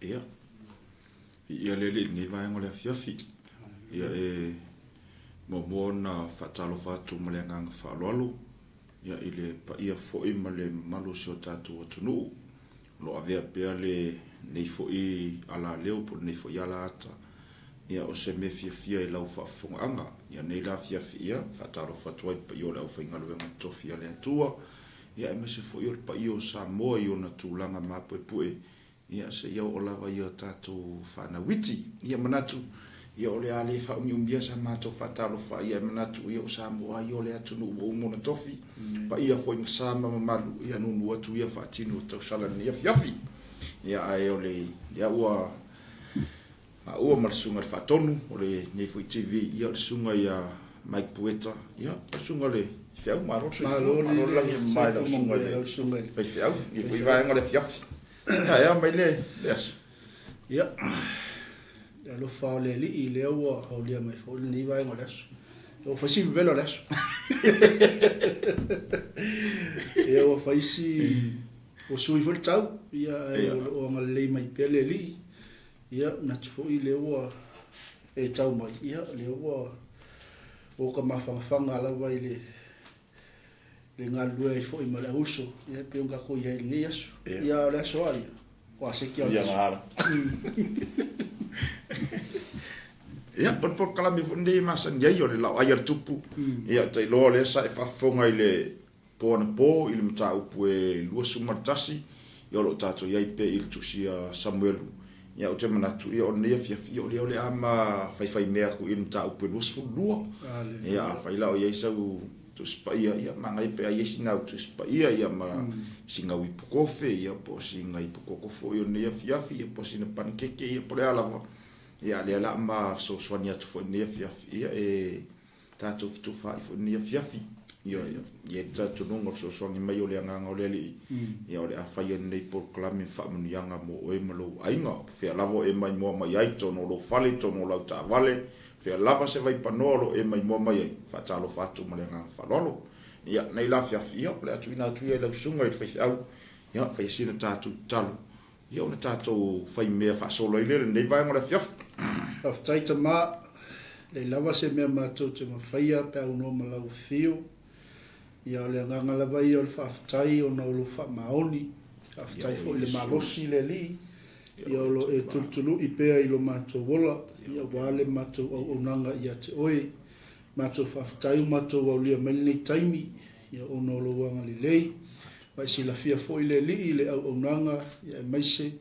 Ia, viia le Alii i lenei vaega o le afiafi. Ia e muamua ona faatalofa atu ma le agaga faaaloalo ia i le paia foi ma le mamalu o si o tatou atunuu o lo o avea pea lenei foi alaleo po o lenei foi alaata ia o se mea fiafia i lau faafofogaaga. Ia nei la afiafi ia faatalofa atu ai i le paia o le aufaigaluega totofi a le Atua ia aemaise foi o le paia o Samoa i ona tulaga mapuepue Ia, seia oo lava i a tatou fanau iti. Ia manatu, ia o le a le faaumiumia sa matou faatalofa, ia e manatu, ia o Samoa ia o le atunuu ua uma ona tofi, paia foi ma sa ma mamalu, ia nuunuu atu ia faatino o tausala i lenei afiafi. Ia ae o le, lea ua maua ma le Susuga i le Faatonu o lenei foi TV, ia o le Susuga ia Mike Pueta, ia o le Susuga i le Feau, malo le soifua, malo le lagi e mama i lau Susuga i le Faifeau, i lenei foi vaega o le afiafi. Ia, e ao mai le aso. Ia, le alofa o le Alii lea ua aulia mai foi lenei vaega o le aso. Ua fai si vevela o le aso. Ia, ua fai si... Ua sui foi le tau, ia, ae o lo o agalelei mai pea le Alii. Ia, manatu foi lea ua e tau mai, ia, lea ua ua ka mafanafana lava i le le galulue ai foi ma le auuso, ia, e pei ona tatou i ai i lenei aso. Ia, o le aso lava ia, o aseti lava o le aso. Ia, o le polokalame foi lenei e masani ai, o le laoai a le tupu. Ia, ou te iloa o lea sa e faafofoga i le Po anapo i le mataupu e 21, ia o lo o tatou i ai pea i le tusi a Samuelu. Ia ou te manatu, ia o lenei afiafi, ia o lea o le a ma faifaimea atu i le mataupu e 22. Ia afai la o i ai sau Tusi Paia, ia manaia pe a i ai sina au Tusi Paia, ia ma sina au ipu kofe, ia po o sina ipu koko foi o lenei afiafi, ia po o sina panikeke, ia po o le a lava. Ia a lea o le a ma fesoasoani atu foi i lenei afiafi, ia e tatou fetufaai foi i lenei afiafi. Ioe, e i ai le talitonuga o le fesoasoani mai o le Agaga o le Alii, ia o le a faia lenei polokalame ma faamanuiaga mo oe ma lou aiga. O fea lava o e maimoa mai ai, totonu o lou fale, totonu o lau taavale, fea lava se vaipanoa o lo o e maimoa mai ai, faatalofa atu ma le agaga faaaloalo. Ia, nei la afiafi, ia, o le a tuuina atu ia i lau susuga i le faifeau, ia, faia sina tatou tatalo, Ia ona tatou fai mea faasolo ai lea i lenei vaega o le afiafi. Faafetai tama, leai lava se mea matou te mafaia pe a aunoa ma lau afio. Ia o le agaga lava ia o le faafetai ona o lou faamaoni. Faafetai foi i le malosi le Alii, ia o lo o e tulutului pea i lo matou ola, ia aua le matou auaunaga ia te oe. Matou faafetai ua matou aulia mai lenei taimi, ia ona o lou agalelei. Ma e silafia foi le Alii i le auaunaga, ia aemaise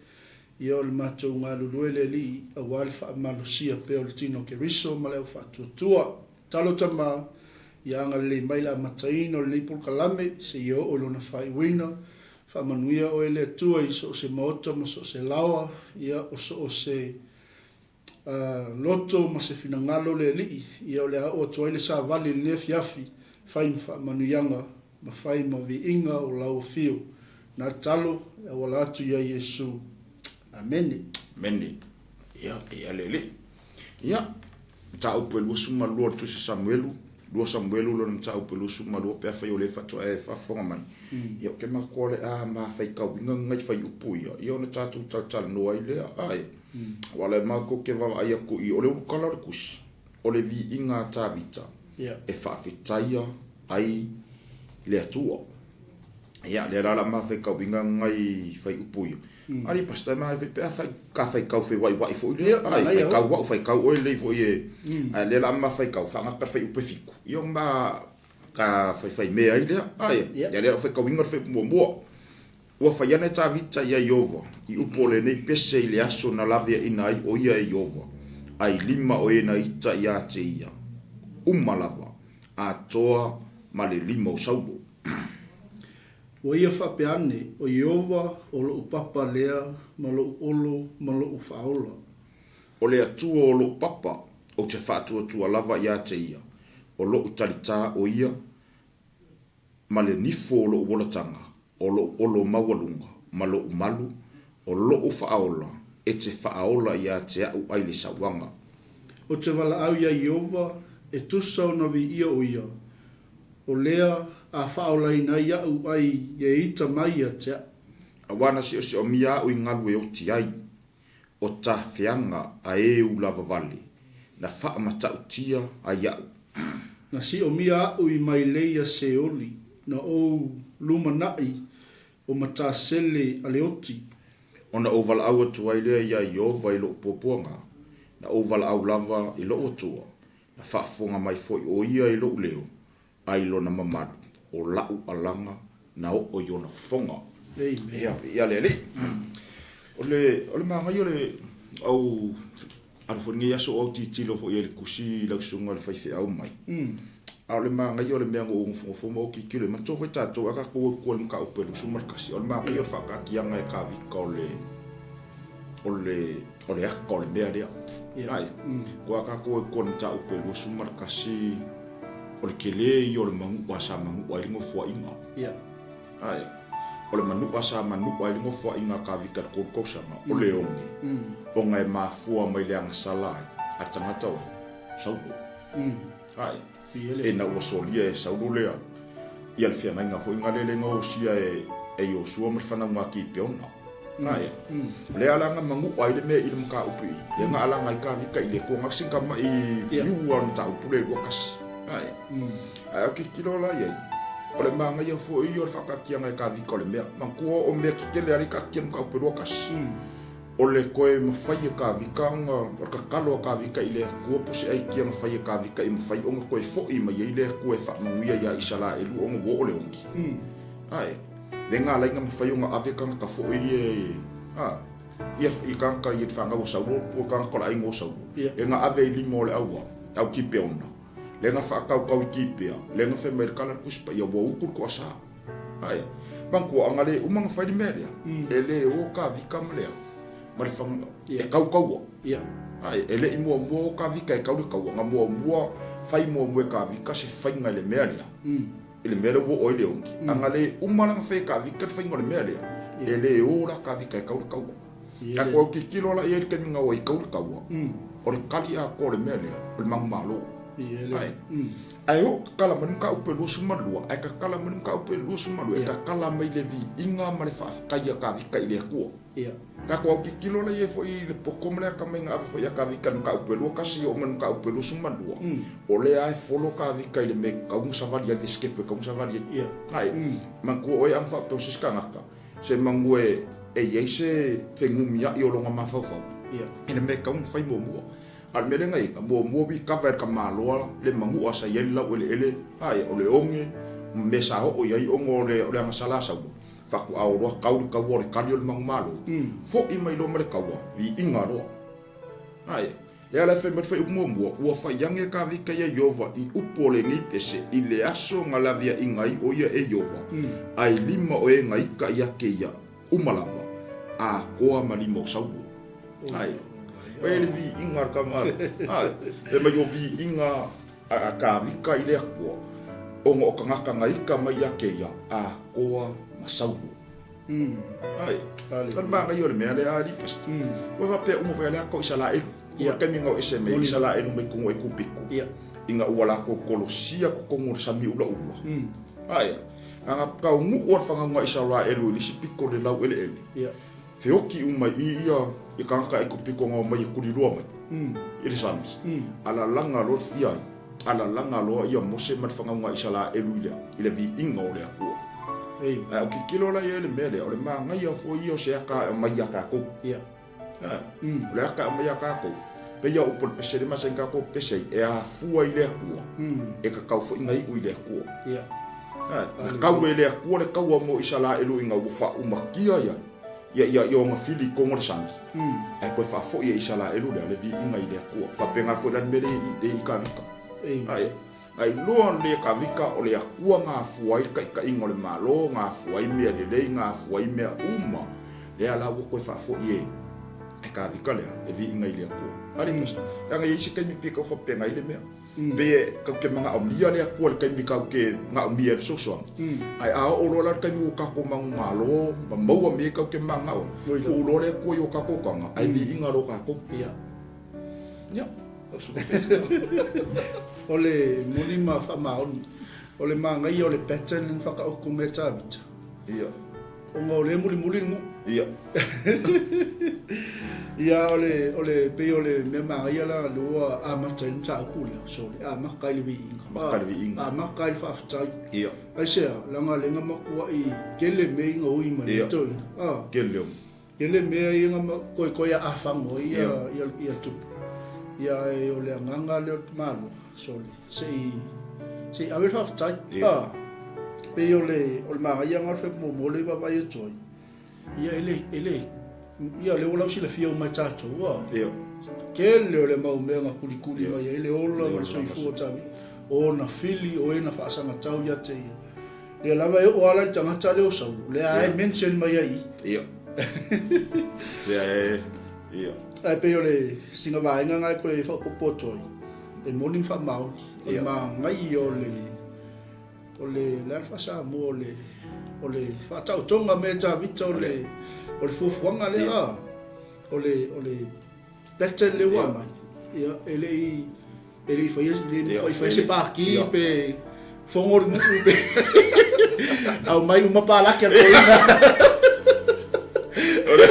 ia o le matou galulue le Alii aua le faamalosia pea o le tino o Keriso ma le au faatuatua. Tatalo Tama, ia agalelei mai le amataina o lenei polokalame seia oo i lona faaiuina. Faamanuia oe le Atua i so o se maota ma so o se laoa, ia o so o se loto ma se finagalo le Alii, ia o le a oo atu ai le savali i lenei afiafi, fai ma faamanuiaga, ma fai ma viiga o lau afio. Na tatalo e auala atu ia Iesu. Amene. Amene. Ia, ia le Alii. Ia, mataupu e 22 o le Tusi a Samuelu, 2 Samuelu lona mataupu e 22 pe afai o lea faatoa e faafofoga mai. Ia, ou te manatua o le a mafaitauina nai fuaiupu ia, ia ona tatou talatalanoa ai lea. Ae, aua o lea matou te vaavaai atu i, o le ulukala o le tusi, o le viiga a Tavita e faafetaia ai le Atua. Ia, lea la o le a mafaitauina nai fuaiupu ia. Alii pastor, e manaia foi pe a fai, ka faitau feuaiuai foi lea. Ai, faitau au, faitau oe lelei foi e, ae lea la ma faitau, faagata le fuaiupu e 7. Ia ma ka faifaimea ai lea. Ai, ia lea la faitauina le fuaiupu muamua. Ua fai ane Tavita ia Iova i upu o lenei pese i le aso na laveaina ai o ia e Iova, ai lima o e na ita ia te ia, uma lava, atoa ma le lima o Saulo. Ua ia faapea ane, O Ieova o loʻu papa lea ma loʻu olo ma loʻu faaola. O le Atua o loʻu papa, ou te faatuatua lava ia te ia, o loʻu talitā o ia, ma le nifo o loʻu olataga, o loʻu olo maualuga, ma loʻu malu, o loʻu faaola, e te faaola ia te aʻu ai le sauaga. Ou te valaau iā Ieova, e tusa ona viia o ia, O lea a faaolaina ai aʻu ai e ita mai ia te aʻu. Aua na seoseomia aʻu i galu e oti ai. O tafeaga a e ulavavale, na faamatautia ai a'u. Na siomia a'u i mailei a Seoli, na ou lumanaʻi o matasele a le oti. Ona ou valaau atu ai lea iā Ieova i loʻu puapuaga, na ou valaau lava i loʻu Atua, na faafofoga mai foi ʻo ia i loʻu leo, a i lona mamalu, o laʻu alaga na oo i ona fofoga. Amen. Ia le Alii. O le, o le magaia o le au alu foi lenei aso o au tilotilo foi ai i le tusi i lau susuga i le faifeau mai. A o le magaia o le mea na ou nofonofo ma ou tilotilo ai, manatua foi tatou a tatou o i tua i le mataupu e 21, o le magaia o le faataatiaga e Kavika o le, o le, o le aka o le mea lea. Ai, aua a tatou o i tua i le mataupu e 21, O le tele ia o le manua sa manua ai le nofoaiga. Ia. Ae, o le manua sa manua ai le nofoaiga a Kavita i le 3 tausaga, o le oge, ona e mafua mai le agasala ai a le tagata o Saulo. Ae, ina ua solia e Saulo lea ia le feagaiga foi lea na osia e Iosua ma le fanauga a Kipeona. Ae, o lea la na manua ai le mea i le mataupu i i, lea na alaga ai Kavita i le Atua, na o si tamai viu lava o le mataupu lea e 21. Ae, ae a ou tilotilo la i ai, o le manaia foi ia o le faataatiaga e Kavita o le mea. Manatua o mea tetele lava lea e taatia i le mataupu e 21. O le toe mafai e Kavita ona, o le tatalo a Kavita i le Atua po o se aitia na fai e Kavita i mafai ona toe foi mai ai le Atua e faamanuia ia Isaraelu ona ua oo le ogi. Ae, le na ala ai ona mafai ona ave tagata foi ia e, a, ia, i tagata i le fanau a Saulo, po o tagata o le aiga o Saulo, le na ave i lima o le au, au Kipeona, le na faatautau i Kipea, le na fai mai le tala a le Tusi Paia, ua utu le toasa. Ae, manatua, ana le uma ona fai le mea lea, e le o Kavika ma le a, ma le fana, e kau kaua. Ae, e le i muamua o Kavika e kau le kaua, na muamua fai muamua e Kavika se faiga i le mea lea. I le mea lea ua oo ai le ogi. A na le uma la ona fai e Kavika le faiga o le mea lea, e le o la Kavika e kau le kaua. A ua tilotilo la i ai i le taimi na o ai e kau le kaua, o le kali atoa o le mea lea, o le manumalo. Ae, ae oo tatala mai le mataupu e 22, ae tatala mai le mataupu e 22, e tatala mai le viiga ma le faafetai a Kavika i le Atua. Ia. Tatou autitilo la i ai foi i le poto ma le atamai na ave foi ia Kavika i le mataupu e 21 e oo mai i le mataupu e 22, o lea lava e follow Kavika i le mea e tatau ona savali ai, le step e tatau ona savali ai. Ia. Ae, manatua oe ana faapea o se isi tagata, se manu e e i ai se fenumiai o lona mafaufau Ia. i le mea e tatau ona fai muamua. A o le mea lea na i ai, na muamua recover e le tamaloa le manua sa i ai le laueleele, ae o le oge ma mea sa oo i ai ona o le o le agasala a Saulo. Faatoa o loa kau le kaua o le kali o le manumalo, foʻi mai loa ma le kaua, viiga loa. Ae, lea la e fai mai le fuaiupu muamua, ua fai age Kavika ia Iova i upu o lenei pese i le aso na laveaiga ai o ia e Iova, a i lima o e na ika ia te ia uma lava, atoa ma lima o Saulo. Ae, fai ai le viiga a le tama, ae, fai mai o viiga A Kavika i le Atua, ona o tagata na ika mai ia te ia, atoa ma Saulo. Ai, o le manaia o le mea lea, alii pastor. Ua faapea uma foi a le ata o Isalaelu. Ua taimi na o ese mai ai Isalaelu mai totonu o Ekupito, ina ua latou kolosia totonu o le sami ulaula. Ai, na taunuu a le fanauga a Isalaelu i le isi pito o le laueleele, Feoki uma i ia i tagata Aikupito na omai e kulilua mai i le sami, a lalaga loa ia ai, a lalaga loa ia Mose ma le fanauga a Isalaelu i le i le viiga o le Atua. Ae o tilotilo la i ai le mea lea, o le manaia foi ia o se aka e aumai ia tatou. O le aka e aumai ia tatou, pei lava o upu o le pese lea e masani tatou pese ai, e afua i le Atua, e tatau foi ona iu i le Atua. Na kau e le Atua le kaua mo Isalaelu ina ua faaumatia ia ia ia ia ona fili i totonu o le sami, ae toe faafoi e Isalaelu lea le viiga i le Atua. Faapena foi la le mea lea i i Kavika. Ae na iloa le Kavika o le Atua na afua ai le taitaiga o le Malo, na afua ai mea lelei, na afua ai mea uma, lea la ua toe faafoi e e Kavika lea le viiga i le Atua. Alii Pastor, leaga e i ai se taimi pei e tau faapena ai le mea. Pei e kau te manaomia le Atua i le taimi kau te manaomia i le fesoasoani. Ae a oo loa la le taimi ua tatou manumalo ma maua mea kau te mananao ai, tuu loa le Atua i o tatou taga, ae viiga loa tatou. Ia. Ia. O le moni ma faamaoni, o le manaia o le pattern lea na whakaoko mai e Tavita. Ia. Ona o lea e mulimuli le nuu. Ia. Ia, o le, o le, pei o le mea manaia la lea ua amata ai le mataupu lea, sole, amata i le viiga. Amata i le viiga. Amata i le faafetai. Ia. Aisea, leaga lea na matuai tele mea ia na ui mai ai toeaiina. Ia. Tele o. Tele mea ia na koekoe aafago ai ia, ia, ia tupu. Ia, ae o le agaga lea o le Malo, sole, se i, se i ave le faafetai. Ia. Pei o le, o le manaia lena o le fepu muamua lea i vaavaai atu ai. Ia e le, e le, ia lea ua lausilafia uma e tatou, ua. Ia. Tele o le mau mea na kulikuli mai ai le ola ma le soifua o Tavita, o ona fili, o e na faasagatau ia te ia. Lea lava e oo lava la i le tagata lea o Saulo, lea e mention mai ai i i. Ia. Lea e, ia. Ae pei o le sina vaega na e toe faaopoopo atu ai, e moni ma faamaoni, o le manaia o le, O le le a le faa-Samoa o le o le faataotoga mea Tavita o le o le fuafuaga lea a o le o le pattern lea ua aumai ia e le i e le i faia le i faia se paki pe fogo le nuu pe aumai uma palaki a le toeaina. O le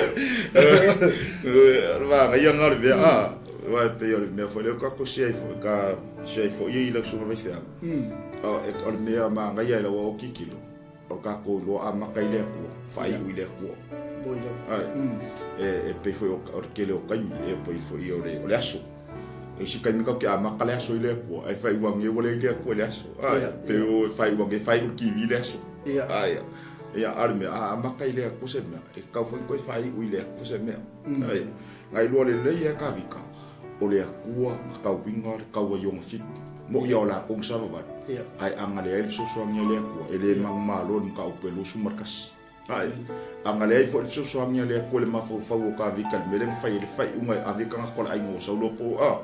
o le vaega ia o le mea a aua e pei o le mea foi lea ka ko siai foi ka siai foi i lau susuga faifeau. O le mea manaia i lau aoaotilotilo, o le tatou iloa amata i le Atua, faaiu i le Atua. Ae, e pei foi o le tele o taimi, e pei foi o le aso. E isi taimi tatou te amata le aso i le Atua, ae faaiu ane ua leai le Atua i le aso. Ae, pei o faaiu ane faaiu le TV i le aso. Ae, ia, a o le mea, a amata i le Atua se mea, e tatau foi ona toe faaiu i le Atua se mea. Ae, na iloa lelei e Kavika, o le Atua na tauiga le taua i ona filu. Moʻi a o lakou na savavali, ae a na leai le fesoasoani a le Atua, e le manumalo i le mataupu e 21. Ae, a na leai foi le fesoasoani a le Atua i le mafaufau o Kavika i le mea lea na fai ai le faaiuga e ave tagata o le aiga o Saulo po o a,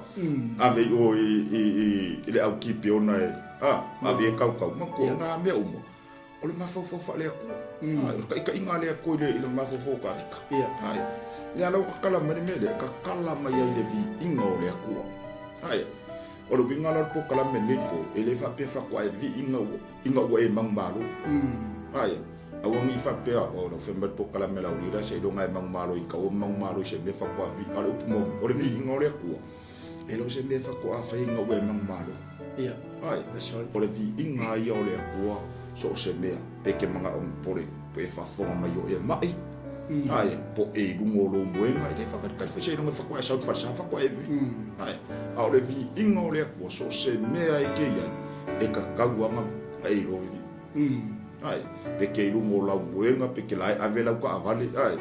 ave i o i le au Kipeona e, a, ave e kaukau, manatua, o na mea uma, O le mafaufau faale-Atua. O le taitaiga a le Atua i le mafaufau o Kavika. Ae, lea la ua tatala mai le mea lea, tatala mai ai le viiga o le Atua. Ae, o le uiga la o le polokalame lenei po, e le faapea faatoa e vii ina ua e manumalo. Ae, aua ne i faapea, o lau fai mai le polokalame a lau leader seiloga e manumalo i taua ma manumalo i se mea faatoa vii. A o le upu moni, o le viiga o le Atua, E le o se mea faatoa fai ina ua e manumalo. Ia. Ai, o le viiga ia o le Atua so o se mea, pe ke manao po le po e faafofoga mai o e mai, ai, po e i luga o lou moega, e le faakalikali foi seiloga e faatoa e sau i le falesa faatoa e vii. Ai, a o le viiga o le Atua so o se mea e ke i ai, e tatau lava ona e iloa vivii. Ae, pe ke i luga o lau moega, pe ke la e ave lau taavale, ae,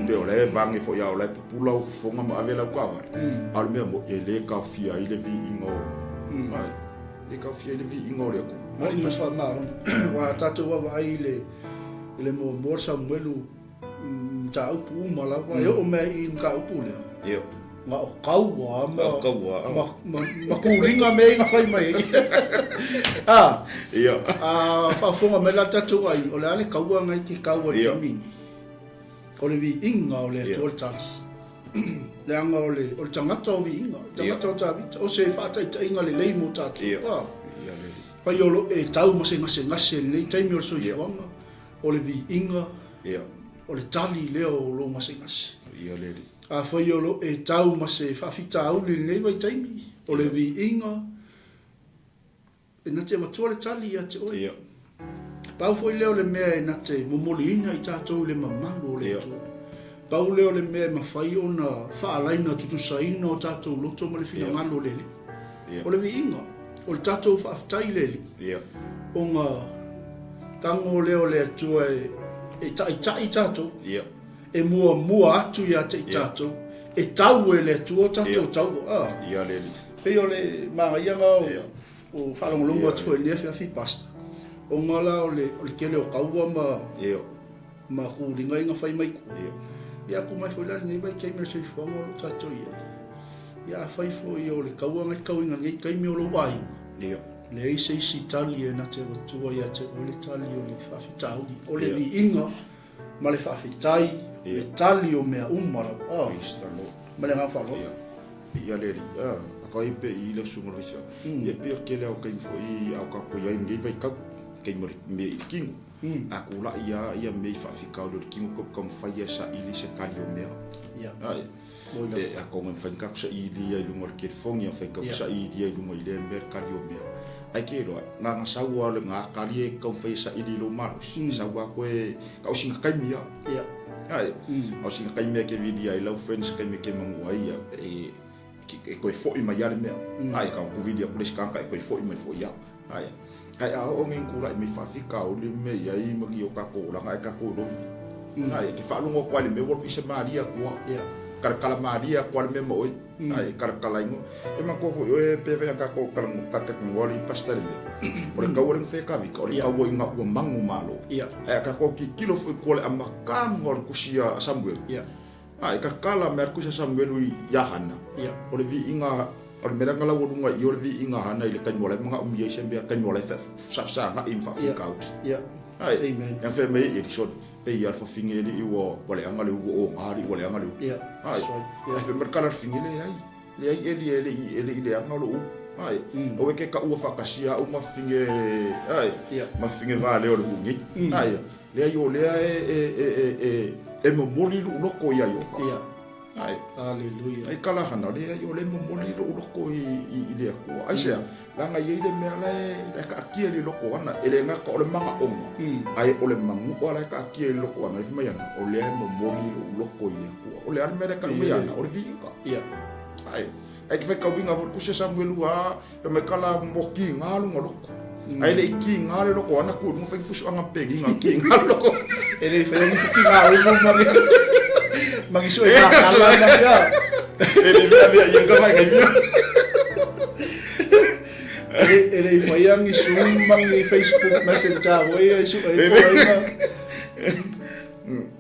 pe o la e vage foi a o la e pupula au fofoga ma ave lau taavale, a o le mea moni, e le taofia ai le viiga o, ae, e le taofia ai le viiga o le Atua. Moni ma faamaoni, aua a tatou vaavaai i le, i le muamua o le Samuelu, mataupu uma lava, e oo mai i le mataupu lea, Ia. Na o kaua ma, Na o kaua, ma, ma, ma kūliga mea ia na fai mai ai. A, Ia. a faafofoga mai la le tatou aiga, o le a le kaua na i te kaua i le taimi nei? O le viiga o le Atua le tali. Leaga o le, o le tagata o viiga, o le tagata o Tavita, o se faataitaiga lelei mo tatou. Ia. A, Ia le. fai o lo e tau ma se gasegase i lenei taimi o le soifuaga, o le viiga, Ia. o le tali lea o lou gasegase. Ia le. Afai o lo e tau ma se faafitauli i lenei vaitaimi, o le viiga, e na te avatua le tali ia te oe. Pau foi lea o le mea e na te momoliina i tatou i le mamalu o le Atua. Pau lea o le mea e mafai ona faalaina tutusaina o tatou loto ma le finagalo o le Alii. O le viiga, o le tatou faafetai i le Alii, ona tago lea o le Atua e taitai tatou. E muamua atu ia te i tatou, e tau e le Atua o tatou taua. A. Ia le Alii. Pei o le manaia lena o, o faalogologo atu foi i lenei afiafi Pastor, ona la o le, o le tele o taua ma, ma kūliga ia na fai mai tua. Ia atu mai foi la lenei vaitaimi o le soifuaga o lo o tatou i ai. Ia afai foi o le taua na e tauina i lenei taimi o lou aiga, leai se isi tali e na te avatua ia te oe le tali o le faafitauli, o le viiga ma le faafetai, le tali o mea uma lava. Oh. Praise the Lord. Ma le agaga faaaloalo. Ia. Ia le Alii. Ah, a kai pe i le susuga o le faifeau. Ia pei o le tele lava o taimi foi a o tatou i ai i lenei vaitau, taimi o le mea i le kino. A tulai lava ia mea i faafitauli o le kino, tatou taumafai lava e saili se tali o mea. Ia. Ae. E a konga mawhai ka kusa i lia i lunga o le telefoni, a mawhai ka kusa i lia i lunga i lea mea le kali o mea. Ai ke loa, ngā ngā sau a le ngā kali e kau whai e sa ili lo maros. E sau a koe, ka osi ngā kaimi a. Ai, osi ngā kaimi a ke vili ai lau friends kaimi ke mangu ai, e, e koe fo'i mai a le mea. Ai, ka ku vili a kule si kanga e koe fo'i mai fo'i a. Ai, ai a o ngi kura i mai whawhika o le mea i ai mangi o kako oranga e kako rovi. Ai, ke whaalongo koa le mea waru i se maria kua. Karakara maria kua le mea ma oi. Ai, karakara ingo. E ma koa foi oe pe whai kako karango ali pasta le mea. O le kaua le ngwhe kawika, o le kaua i ngā ua mangu malo. Ai, a kako ki kilo foi kua le amakanga o le kusi a Samuel. Ai, ka kala mea le kusi a Samuel i Hana. O le vi inga, o le mea nga lau lunga i o le vi inga Hana i le kaimoa lai manga umi ai se mea kaimoa lai whawhsanga i mwhawhika uti. Ai, yang whai mei Edison, pe i alfa finge li i ua wale anga le ua o ngā li ua le anga le u. Ai, ai whai markala finge le ai. Le ai eli ele i ele i le anga lo u. Ai, o e ke ka ua whakasia au ma finge, ai, ma finge vā leo le ungi. Ai, le ai o lea e, e, e, e, e, e momoli lu loko i ai ofa. Ai. Hallelujah. Ai kala hana le ai o le momoli lo loko i i, i le atua. Ai sea, langa i le mea le le ka akia le loko ana e le ngaka o le manga onga. Ai o le mangu o le ka akia le loko ana i mai ana o le momoli lo loko i le atua. O le ale mea le ka mai ana o le viinga. Ai. Ai ki whai kauinga fo kusia Samuel ua e mai kala mo ki ngā lunga loko. Ai le ki ngā le loko ana ku mo whai fusu anga pengi ngā ki ngā loko. E le whai angi fuki ngā umu mangi. Mangi sue ngā kala mangi a. E le mea mea i anga mai ngai mea. E le whai angi Zoom mangi Facebook Messenger wai ai su ai ko ai ma.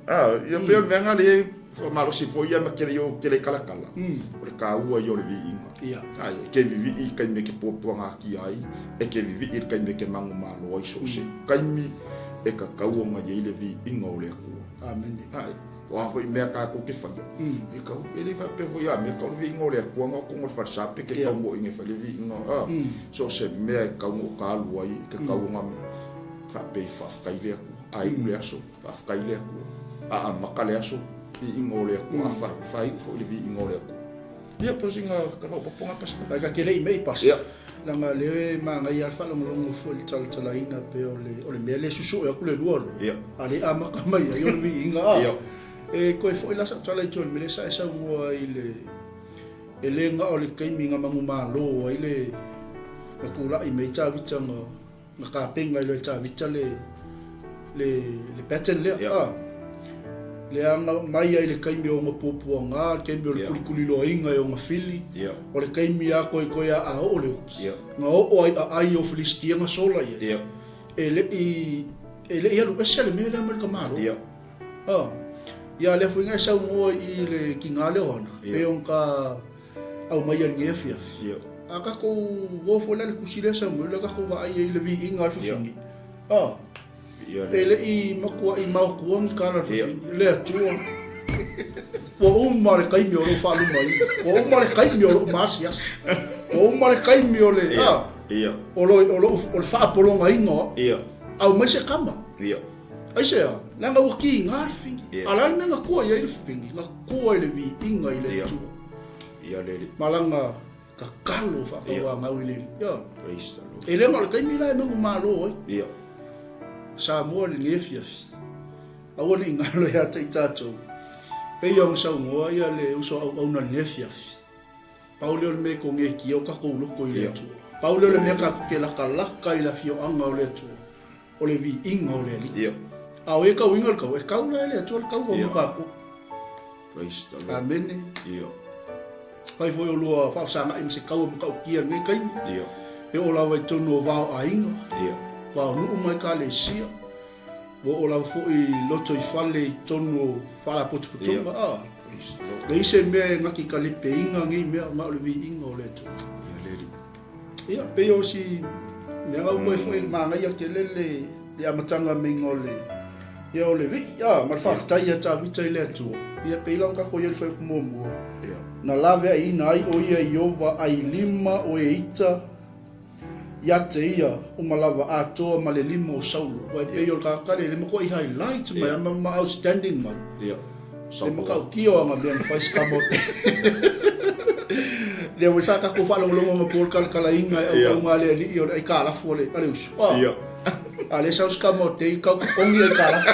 Ah, ia pea o le mea ngā le Whamalosi foi ia ma kele o kele kalakala. O le kāua ia o le viiga. Ai, e ke vivii i kaimi e ke puapuaga aki ai, e ke vivii i le kaimi e ke mango malo ai so se kaimi e kakaua mai ai le viiga o le Atua. Amene. Ai, o a foi mea kākou ke whaia. E kau, e le whapea foi a mea kau le viiga o le Atua nga o kongo le whalesape ke kau mo inge whai le viiga. Ah, so se mea e kau ngo ka alu ai, ke kau nga whapea i whawhakai le Atua. Ai u le aso. Faafetai le Atua. A amata le aso, viiga o le Atua, a faaiu foi le viiga o le Atua. Ia, pe o sina ka faaopoopoga, Pastor. Ai ka kele i mei, Pastor. Ia. Leaga lea e manaia lava le faalogologo foi i le talatalaina pei o le, o le mea lea e susu'e atu le lua lua. Ia. A le amata mai ai o le viiga, a. Ia. E koe foi la sau tala i tua i le mea lea sa e saunoa ai i le, e le na o le taimi na manumalo ai le, na tula'i mai ai Tavita na, Na tapena i loa e Tavita le, le, le pattern lea. Yeah. Ah. Le anga mai ai le taimi o ona puapuaga, le taimi o le Yeah. kulikuliloaina e ona fili, Yeah. o le taimi a koekoe a a oo le uki. Yeah. Na oo ai a ai o Filistia na sola i ai. Yeah. E le'i, e le'i alu ese le mea lea mai le tamāloa. Yeah. Ah. Ia lea foi na e saunoa i le kina lea o Hana, Yeah. pe ona ka aumaia i lenei afiafi. Ia. A tatou o foi la i le tusi lea Samuel, lea tatou vaai ai i le viiga a le fafine. A, Ia e le. le'i matua'i maotua ni tala a le Ia. fafine, le Atua. Ua uma le taimi o lou faalumaina, ua uma le taimi o lou maasiasi, ua uma le taimi o le, Ia. a, Ia. o lo, o lou, o le faapologaina o au. Ia. Aumai se kama. Ia. Aisea? Leaga ua kiga le fafine. Ia. A o le a le mea na tua i ai le fafine? Na tua i le viiga i le Ia. Atua. Ia le Alii. Malaga tatalo faatauanau i le Alii. Ia. Praise the Lord. E le na o le taimi la e manumalo ai. Ia. Samoa i lenei afiafi. Aua ne i galo ia te i tatou. Pei ona saunoa ia le uso auauna i lenei afiafi. Pau lea o le mea e konekia o tatou loko i le Atua. Pau lea o le mea tatou te lakalaka i le afioaga o le Atua. O le viiga o le Alii. Ia. A o e tauiga le taua, e tau la e le Atua le taua mo tatou. Praise the Lord. Amene. Ia. Fai foi o lua faafesaga'i ma se taua matautia i lenei taimi. Ia. E oo lava i totonu o vao aiga. Ia. Vao nuu ma ekalesia. Ua oo lava foi i loto i fale i totonu o faalapotopotoga. Ia. A. Praise the Lord. Leai se mea e gati kalepeina nei mea na o le viiga o le Atua. Ia le Alii. Ia, pei o si mea au koe foi manaia tele le le amataga meiga o le ia o le vii a ma le faafetai ia Tavita i le Atua. Ia pei la ona tatou i ai le fuaiupu muamua. Ia. Na laveaiina ai o ia i Iova ai lima o Eita ia te ia uma lava atoa ma le lima o Saulo. Ua e pei o le tagata lea le matua i highlight mai ma outstanding mai. Ia. Le matautia o aga mea na fai sikamote. Lea foi sa tatou faalogologo anapo i le talatalaina e autauga a le alii o le aitalafu a le, a le uso. Ah. Ia. A lea sau sikamote i kau totogi aitalafu.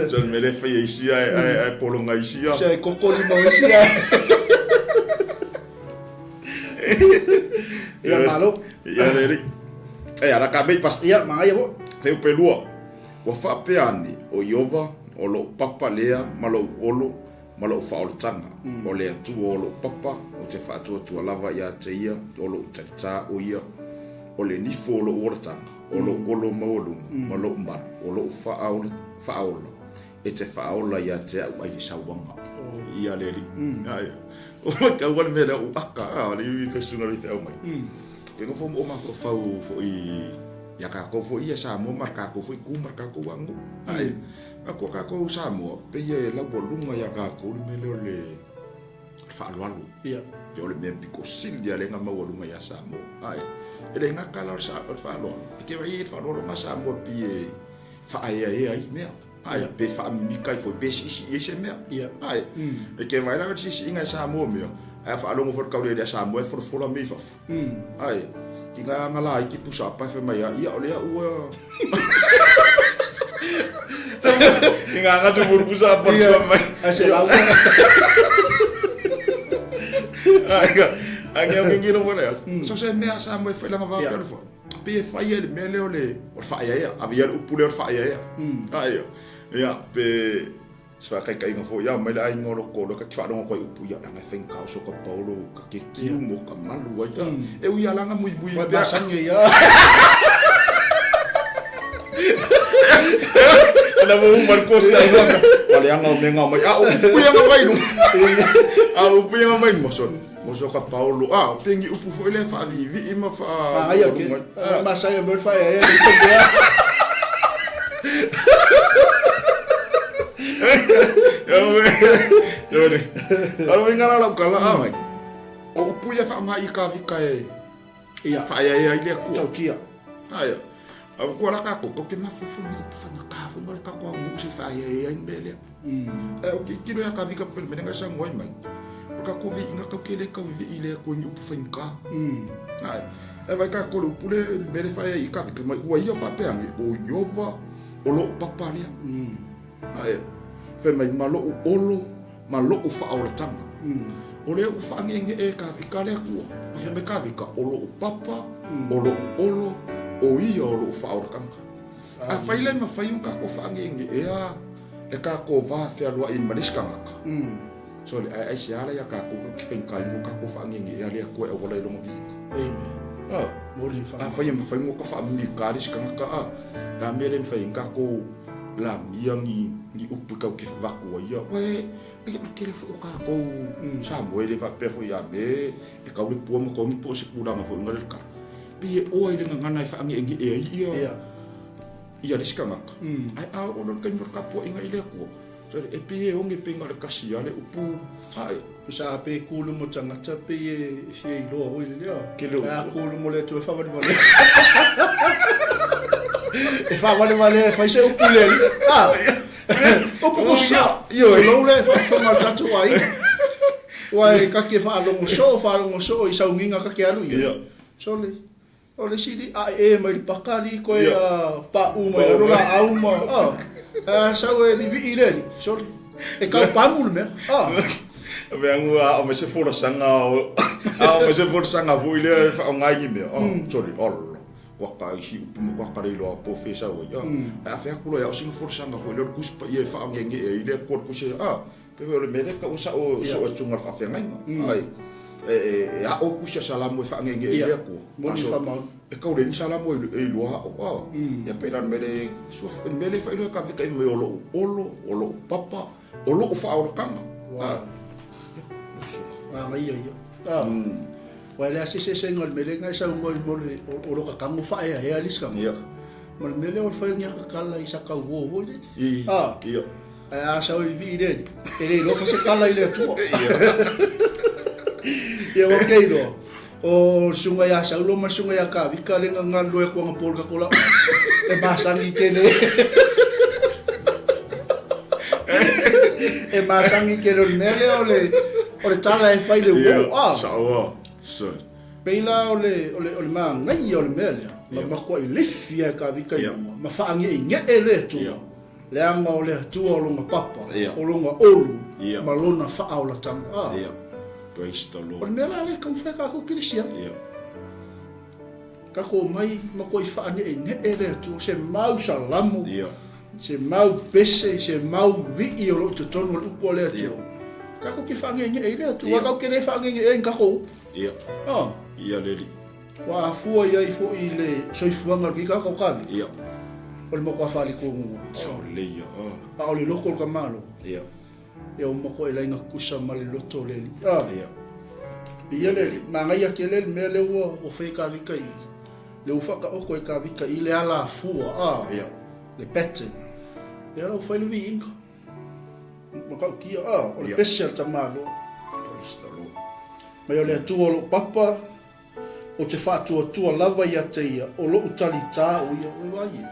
So le mea lea e fai e isi ae, ae, ae pologa isi a. Se ai koko lima o isi ae. Ia malo. Ia le alii. E ala ka mei pas. Ia, magaia foi. Fuaiupu 2. Ua faapea ane ʻo Ieova, ʻO loʻu papa lea ma loʻu olo ma loʻu faaolataga, ʻo le Atua o loʻu papa, ou te faatuatua lava iā te ia, ʻo loʻu talitā ʻo ia, ʻo le nifo o loʻu olataga, ʻo loʻu olo maualuga, ma loʻu malu, ʻo loʻu faaola, e te faaola iā te aʻu ai le sauaga. Ia le alii. Aia. O matau le mea lea o aka, a le iwi ka susuga le feau mai. Ke nofo mo mafaufau foi iā kākou foi ia Samoa ma le kākou foi kū ma le kākou aganuu. Ae, a kua kākou Samoa, pei e laualuga iā kākou le mea lea o le faaaloalo. Ia. Pe o le mea piko sili lea na maualuga iā Samoa. Ae, e le gata la o le faaaloalo, e te vaai i le faaaloalo na Samoa pei e faaeaea ai mea. Ae, pe faamimika ai foi, pe siisii ai se mea. Ia. Ae, e te vaai la le siisiiga e Samoa mea, ae a faalogo foi le taulelea a Samoa e folafola mea i fafo. Ae, ki nga aga la iki pusa apa e fai mai a, ia o lea ua I nga aga tu pusa apa le tua mai. Ai se lau. Ai ka, ai ke ngi lo wala. So se mea Samoa e fai langa va fai fo. Pe e fai ai le mea lea o le o le faaeaea. Ave ia le upu lea o le faaeaea. Ai ia pe se faataitaiga foi a mai le aiga o loko loa ka te faalogo atu ai upu ia leaga e faigata o soka paolo ka ke kiu mo ka malu ai a e ui a langa muimui pea masani ia. Ana mo uma le kosi ai waka. Wa leaga o mea mai. A o upu ia nga mai nu. A upu ia nga mai nu. So, mo soka paolo. A pengi upu foi le faaviivii ma faa. Ai ke. Masani mo fa ia ia se mea. Alo inga la lau kala a mai. O upu ia whaonga i ka vika e Ia. whaeaea i le Atua. Tautia. Aia. A kua la kako, ko ke mafufu ni upu whanga ka whanga le kako a ngu se whaeaea i mea lea. E o ki kilo ia ka vika pele mene ngai sa ngoi mai. O ka ko vi inga kau ke le kau vi i le Atua ni upu whainga ka. Aia. E vai ka kore upu le mele whaea i ka vika mai ua ia whapea nge o Iova o loo papa lea. Ae, fai mai ma loʻu olo, ma loʻu faaolatanga. O lea ua faangeʻegeʻe e Kāvika le Atua, ma fai mai Kāvika, o loʻu papa, o loʻu olo, o ia o loʻu faaolatanga. Afai la e mafai ona kākou faangeʻegeʻea le kākou va fealoaʻi ma le isi kanaka, so le ʻaeʻae se ala iā kākou ka faigata ai mo kākou faangeʻegeʻea le Atua e auala i lona viiga. Amen. Ah. Moli le whakamā. Afai e mafai ona ka faamimika le isi kanaka, a, la mea le mafai ai ona kākou lamia ni ni upu kau ke vaku ai ia uē ai o le tele foi o kākou Samoa e le faapea foi ia me e kau le pua ma kogi po o se tulaga foi nga le kala pei e oa i le gagana e faageʻegeʻe ai ia ia le isi tagata ae a oo loa le taimi o le tapuaiga i le Atua so e pei e oge pei na o le kasi a le upu ae Sa pe ku luma o tagata pei e fia iloa foi le lea. Ke le Ae a ku luma o le Atua e faavalevalea. E faavalevalea e fai se upu i le alii. A! Upu ko sa. Tulou le faafofoga a le tatou aiga. Ua e kake faalogo soo, faalogo soo i saugiga kake alu ia. Sole. O le isi a e mai le paka alii koe a paʻu mai lalo laau ma a a sau e vivii le alii sole e kau pamu le mea a. Mea ngu a o me se folasaga o a o me se folasaga foi lea e faaaoga ai ni mea a sole ala kua ka isi upu ma kua ka le iloa po o fea sau ai a ae a fai atu loa ia o sina folasaga foi lea o le Tusi Paia e faagege'e ai le Atua le Tusi a Pei foi o le mea lea taua sao soo atu nga le faafeagaiga. Ai, e ao kusi a Salamo e faange'ege'e i le Atua. Moni faamaoni. E kau le ni Salamo e iloa ao. A, ia pei la le mea le sua, le mea le faailoa e ka vika i mai o lo'u olo, o lo'u papa, o lo'u faaolataga. Wow. Ia, usuga. Manaia ia. A, Uae le a se eseesega o le mea lea na e saunoa ai mo le, o lo ka tago faaeaea le isi tagata. Ia. Ma le mea lea o le fai o ni akakala i sa tauō foi lele. I, A, ia. Ae a sau e vivii le alii, e le iloa fa se tala i le Atua. Ia ua ke iloa. O le susuga ia Saulo ma le susuga ia Kavika le na galulue atu anapo i le tatou laoa. E masani tele. E masani tele o le mea lea o le o le tala e fai le uo. Ah. Sao So. Pei la o le o le o le manaia o le mea lea. Ma matuai lifi e Kavika i luga. Ma faage'ege'e le Atua. Leaga o le Atua o lona papa, o lona olu, ma lona faaolataga. Ah. Praise the Lord. O le mea la lea e taumafai e tatou kerisiano. Tatou omai matuai faane'ene'e le Atua, se mau salamo, se mau pese, se mau vii o lo o i totonu o le upu a le Atua. Tatou te faane'ene'e i le Atua, aua tatou te le faane'ene'e ai i ni tatou upu. Ah. Ia le Alii. Ua afua i ai foi i le soifuaga o lenei tagata o Kali. O le matua faaletonuga. Sao lelei ia. A o le loto o le tamaloa. Ia ua matua laina tutusa ma le loto o le alii. Ia le alii, manaia tele le mea lea ua fai e Kavika i, lea ua faataoto e Kavika i le alafua, le pattern. Lea la ua fai le viiga. Matautia, o le pese a le tamaloa. Praise the Lord. Mai o le Atua o lou papa. Ou te faatuatua lava ia te ia, o loʻu talitā o ia, oi vai e.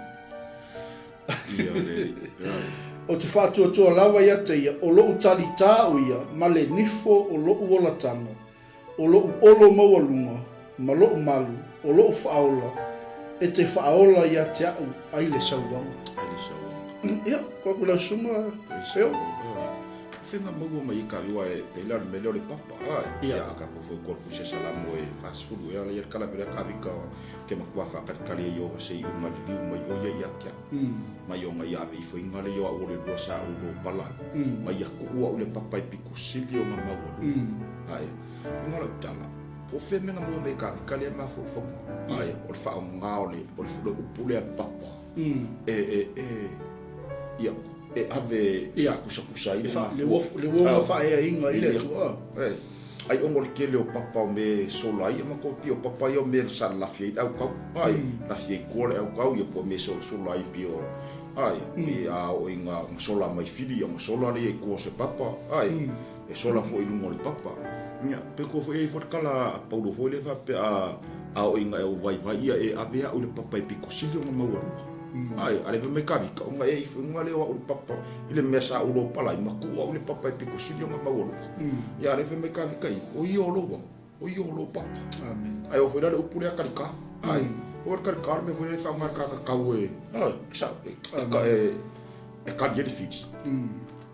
Ia le, ai. Ou te faatuatua lava ia te ia, o loʻu talitā o ia, ma le nifo o loʻu olataga, o loʻu olo maualuga, ma loʻu malu, o loʻu faaola, e te faaola ia te aʻu ai le sauaga. Ai le sauaga. Ia, ko aku lau susuga, Feo. Fenga maua mai i ka iwa e pela le mele o le papa ai. Ia a ka kofo ko ku se salamo e 40 e ala ia kala vela ka vika ke makua fa ka kali i ova se i unga liu mai o ia ia kia. Mai o ngai ave ifo inga le ia o le lua sa o lo pala. Mai ia ku ua o le papa i piku sili o nga maua lu. Ai. Inga lo tala. Po fe menga mo me ka vika le ma fo fo. Ai o le fa o nga o le o le fu le upu le papa. E e e ia e ave Ia. faakusakusa ai Le le fa, le matua. ua, le ua Ah, faaeaina i i le le Atua. Eh, ai ongo le tele o papa o me sola ai ma ko pio papa ia o me sa lafi ai le aukau. Ai, lafi ai kua le aukau ia po me sola sola ai pio. Ai, pe a o i nga nga sola mai fili ia nga sola le i kua o se papa. Ai, e sola foi i luga o le papa. Ia, pe ko foi ai foi le kala a Paulo foi le faapea a a o i nga e o vaivai ia e ave au i le papa e piko sili o nga maualuga. Ai, a le fai mai Kavika, o nga e ifo i nga leo au i le papa i le mea sa ou lopala ai, ma kuu au i le papa e piko sili o nga maualuga. Ia, a le fai mai Kavika i, o ia o lou au, o ia o lou papa. Amen. Ai, o foi la le upu lea kalika. Ai, o le kalika le mea foi lea e faaaoga e le kakakau e, ai, e sa, e, e, ka, e, e kali ai le fili.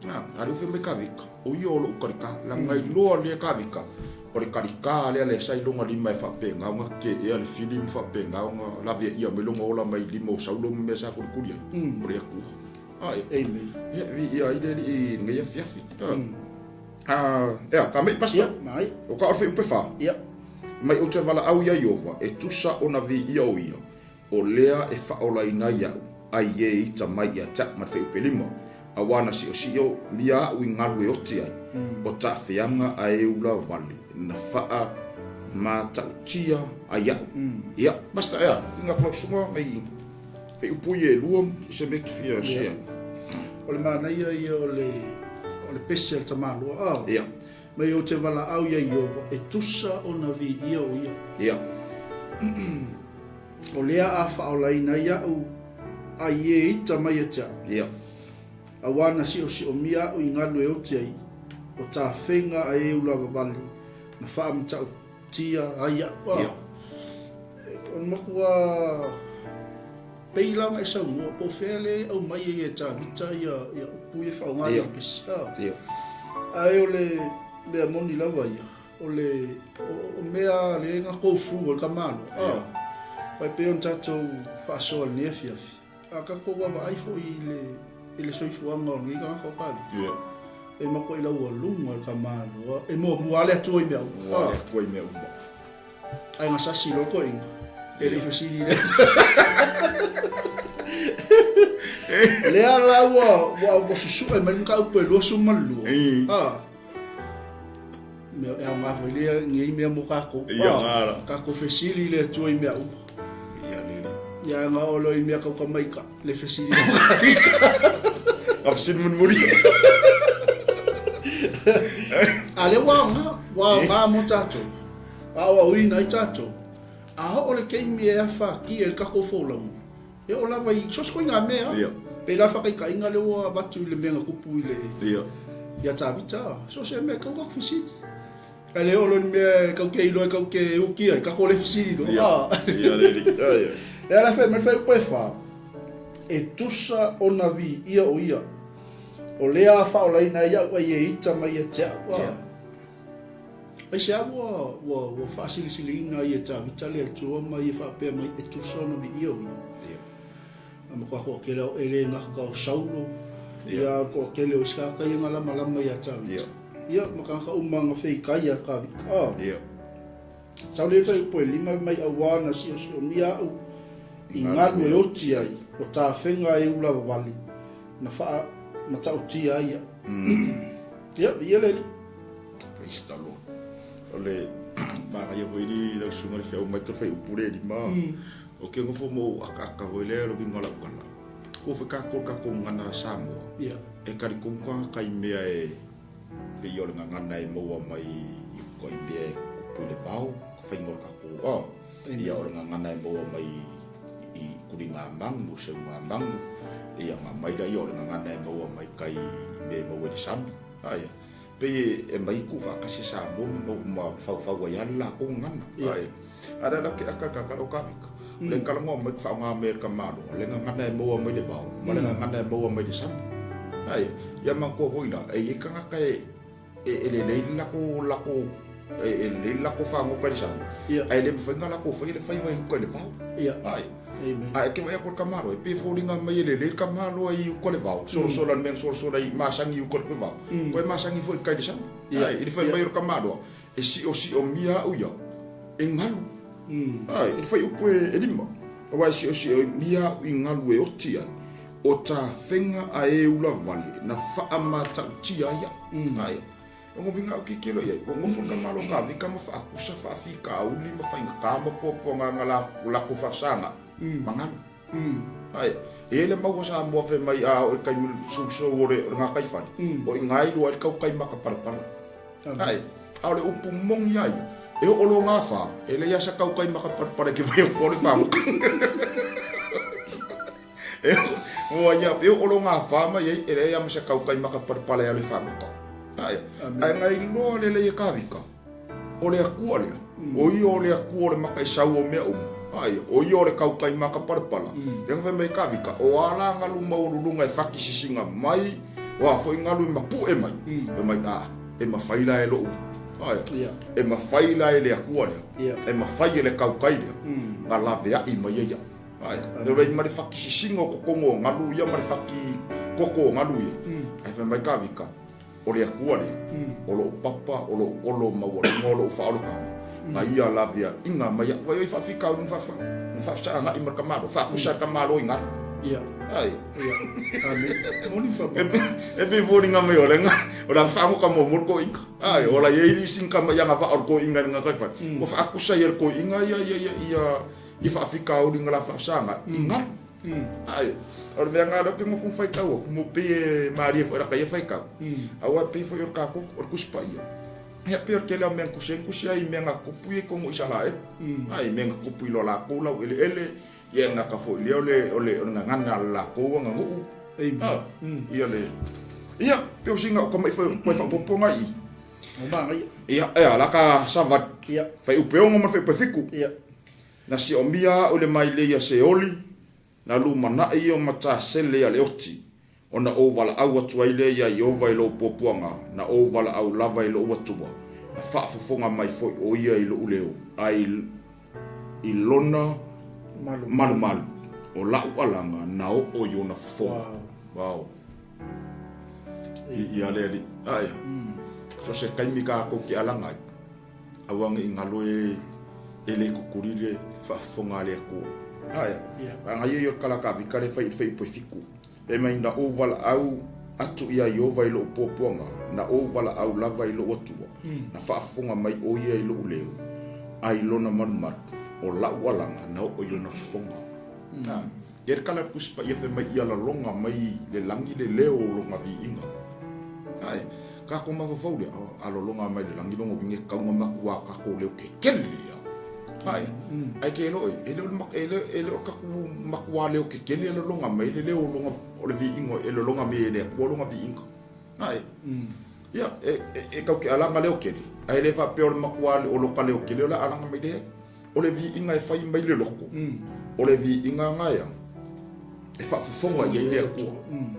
Na, a le fai mai Kavika, o ia o lou kalika, laga iloa lea Kavika, O le kalikā lea le sa i lona lima e faapena ona keea le fili ma faapena ona laveaia mai lona ola mai lima o Saulo ma mea sa kulikuli ai, o le Atua. Ae. Amen. Ia, viia ai le Alii i lenei afiafi. Ah, ea, ka mei, Pastor? Ia, mai. O ka o le fuaiupu e fa. Ia. Mai ou te valaau iā Ieova, e tusa ona viia o ia, O lea e faaolaina ai aʻu, ai e ita mai ia te aʻu ma le fuaiupu e lima, auā na siʻosiʻo mia aʻu i galu e oti ai, o taafeaga a e ula wale na faa matautia ai aʻu. Ia, basta ea, inga klausunga mai fuaiupu ia e lua i se mea e te fia share. O le manaia ia o le o le pese a le tamaloa, a. Ia. Mai ou te valaau ia Ieova, e tusa ona viia o ia. Ia. O lea a faaolaina ai aʻu ai e ita mai ia te aʻu. Ia. Auā na siʻosiʻomia aʻu i galu e oti ai, o tafega a e ulavavale, na faamatautia ai aʻu. Ia. O le matua pei la ona e saunoa, po o fea le aumai ai e Tavita ia, ia upu ia faaaoga Ia. i pesi. A. Ia. Ae o le mea moni lava ia, O le o mea le na go through o le tamaloa. Yeah. Vai pei ona tatou faasoa i lenei afiafi. A tatou vaavaai foi i le i le soifuaga o lenei tagata o Kavika. Yeah. E matua i laualuga le tamaloa. E muamua lava le Atua i mea uma. Muamua le Atua i mea uma. Ai na sasi loa toeaina. E le i fesili i le Lea la ua ua ua susue mai le mataupu e 22. Ah. Mea e aoga foi lea nei mea mo tatou. Ia ngā la. Tatou fesili i le Atua i mea uma. Ia le le. Ia nga olo i mea kauka mai ka le fesili. A fesili mulimuli. A le ua aoga, ua aoga mo tatou. Aoaoina ai tatou, a oo le taimi e afatia ai le tatou folauga, e oo lava i so o se ituaiga mea. Pei la faataitaiga lea ua avatu i le mea na tupu i le ia Tavita, so o se mea e tatau ona tatou fesili. Ae le oo loa i le mea e tatou te iloa e tatou te uti ai, tatou le fesili loa. Lea la fai mai le fuaiupu e 4, e tusa ona viia o ia, o lea a faaolaina ai au ai e ita mai ia te au. Aisea ua, ua, ua faasilisiliina ai e Tavita le Atua ma ia faapea mai e tusa ona viia o ia? Ia. A matua toatele o e le gata o Saulo, ia, ia a o le toatele o isi tagata ia na lamalama ia Tavita. Ia. Ia, ma tagata uma na feitai ia Tavita. Ah. Ia. Sau le fuaiupu e lima mai auā na siosionia au i galu e oti ai, o tafega e ulavavale, na faa matautia ai au. Ia, viia le Alii. Praise the Lord. O le manaia foi li lau susuga le feau mai ka fuaiupu le lima. O ke nofo ma ou akaaka foi lea le uiga o lau tala. Ko foi kākou le kākou gagana Samoa. Ia. E talitonu tagata i mea e pei o le gagana e maua mai i uka i mea e tupu i le vao, ka faiga o le kākou oh. Ia o le gagana e maua mai i kuliga magu, seuga magu, ia ma mai laia o le gagana e maua mai kai i mea e maua i le sami. Aia. Pei e mai tuufaatasi Samoa ma ma faufau ai lava le latou gagana. Ia. Ae a le la ke akaka ka lo kavika. Le talanoa mai faaaoga mea e le tamaloa, le gagana e maua mai le vao, ma le gagana e maua mai le sami. Ae, ia manatua foi la, e i ai tagata e e e lelei le latou latou e e lelei le latou fagota i le sami, Ia. ae le mafai ona latou faia le faiva i uka i le vao. Ia. Ae, Amen. ae ke vaai atu i le tamaloa, e pei e foliga mai e lelei le tamaloa i uka i le vao, solasola i le mea na solasola ai, masani i uka i le vao, toe masani foi i le kai i le sami. Ia. Ae, i le fai mai o le tamaloa, e siosiomia au ia e galu. Ae, i le fuaiupu e 5, aua e siosiomia au i galu e oti ai, o tafega a e ulavale na faamatautia ai au. Ae, o lona uiga au tilotilo i ai, ua nofo le tamaloa Tavita ma faakusa faafitauli ma faigata ma puapuaga na latou faafesaga ma galu. Ae, e i ai le mau a Samoa fai mai a oo i le taimi sousou o le gataifale, o i ina e iloa ai le tautai mata palapala. Ae, a o le upu moni lava ia, e oo loa gafa, e leai lava se tautai mata palapala e te vaai atu o le fagota. E oo, ia, e oo loa gafa mai ai, e leai lava ma se tautai mata palapala e alu e fagota. Ae, ae na iloa lelei e Tavita, O le Akua lea, o ia o le Akua o le makaisau o mea uma, aia, o ia o le kaukai maka palapala. Lea na fai mai Tavita, o a la galu maualuluga e faki sisiga mai, o a foi galu e mapu'e mai? Fai mai, A, e mafai la e lo'u, aia, e mafai la e le Akua lea, e mafai e le kaukai lea, na lavea'i mai ai a'u. Aia, e lei ma le faki sisiga o totonu o galu ia ma le faki koko o galu ia. Ae fai mai Tavita, O le Akua lea, o lou papa, o lou olo maualuga, o lou faaolotaga, na ia laveaiga mai au. Vai oi faafitauli na faafa, na faafesagai ma le tamaloa, faakusa le tamaloa i galu. Ia. Ai. Ia. Amen. Moni fa E e pei foliga mai o le nga, o le faagoka muamua le toeaina. Ai, o la i ai nisi na tama i agavaa o le toeaina i le gataifale. Ua faakusa ia le toeaina ia ia ia ia ia faafitauli na la faafesagai i galu. Ai, o le mea lena lea ou te nofo ma faitau atu, mo pei e malie foi lata ia faitau. Aua e pei foi o le tatou, o le Tusi Paia. Ia pei o le tele o mea na tusi ai, na tusi ai i mea na tupu ia i totonu o Isaraelu. Ai, i mea na tupu i lo latou laueleele, ia e gata foi i lea o le, o le, o le gagana a le latou aganuu. Amen. Ia le, ia, pei o sina o tama'i foi toe faaopoopo na i i. O manaia. Ia, e a, la ka savali. Ia. Fuaiupu e 6 ma le fuaiupu e 7. Ia. Na siomia a'u le mailei a Seoli, na lumanai ia o matasele a le oti, ona ou valaau atu ai lea iā Ieova i lou puapuaga, na ou valaau lava i lou Atua, na faafofoga mai foi ʻo ia i loʻu leo, a i lona malumalu o la'u alaga na oo i ona fofoga. Wow. I, ia le Alii. Aia. So se taimi kākou ke alaga ai. Aua ne i galo e e le kukuli le faafofoga a le Atua. Aia, a ia ia o le kalakavika le fai i le fuaiupu e 7. E mai na ou valaau atu iā Ieova i lou puapuaga, na ou valaau lava i lou Atua, na faafofoga mai ʻo ia i loʻu leo, a i lona malumalu, o la'u alaga na oo i lona fofoga. Ia le kala Tusi Paia fai mai ia laloga mai le lagi le leo o lona viiga. Ae. Kākou mafaufau lea, a lologa mai le lagi lona uiga e tau na matua kākou leo kekele ia. Ae, ae ke loe, e le o le, e le, e le o tatou matua leo kekele e lologa mai le leo o lona, o le viiga e lologa mai e le Atua lona viiga. Ae, ia, e, e, e tau ke alaga leo kele, ae le faapea o le matua o loka leo kele o le alaga mai le O le viiga e fai mai le loto, o le viiga gaea e faafofoga i ai le Atua.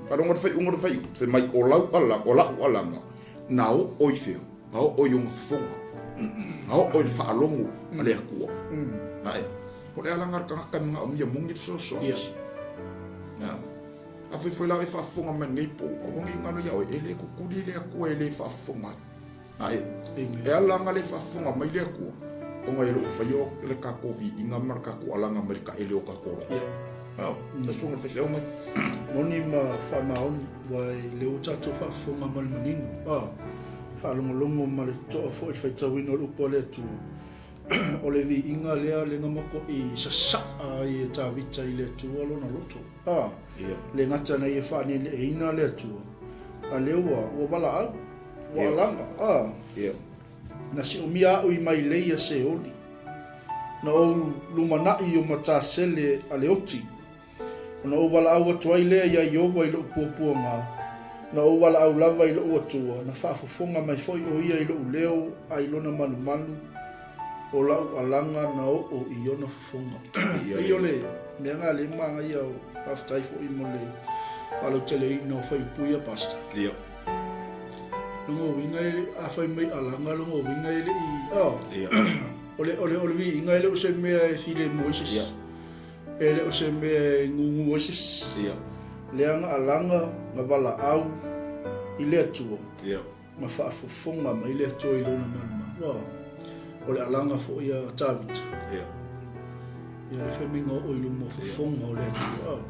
Faalogo le faaiuga o le faaiuga, fai mai o lau ala, o la'u alaga, na oo i fea? Na oo i ona fofoga. Na oo i le faalogo a le Atua. Ae, o le alaga a le tagata e manaomia moni le fesoasoani. Afai foi la oe e faafofoga mai i lenei po, aua ne i galo ia oe, e le tutuli le Atua e le faafofoga ai. Ae, e ala ona le faafofoga mai le Atua, ona e le o faia le tatou viiga ma le tatou alaga mai le taele o tatou loto. Ia. Lau Susuga i le Faifeau mai. Moni ma faamaoni, aua e le ua tatou faafofoga ma le manino, a faalogologo ma le totoa foi i le faitauina o le upu a le Atua, o le viiga lea le na matuai sasaa ai e Tavita i le Atua lona loto. A, le gata na ia faaneeneeina le Atua, a lea ua, ua valaau. Ua alaga, a. Na siomia a'u i mailei a Seoli. Na ou lumanai o matasele a le oti. Ona ou valaau atu ai lea iā Ieova i lo'u puapuaga, na ou valaau lava i lo'u Atua, na faafofoga mai foi o Ia i lo'u leo a i Lona malumalu o la'u alaga na oo i Ona fofoga. Pei o le mea lena lea e manaia, faafetai foi mo le faalauteleina o fuaiupu ia Pastor. Lona uiga e, a fai mai alaga, lona uiga e le i, oh, o le, o le, o le viiga e le o se mea e filemu ai se isi. E le o se mea e gugu ai se isi. Lea na alaga, na valaau i le Atua, na faafofoga mai le Atua i lona malumalu. Oh, o le alaga foi a Tavita. Ia le fai mai na oo i luma o fofoga o le Atua. Oh.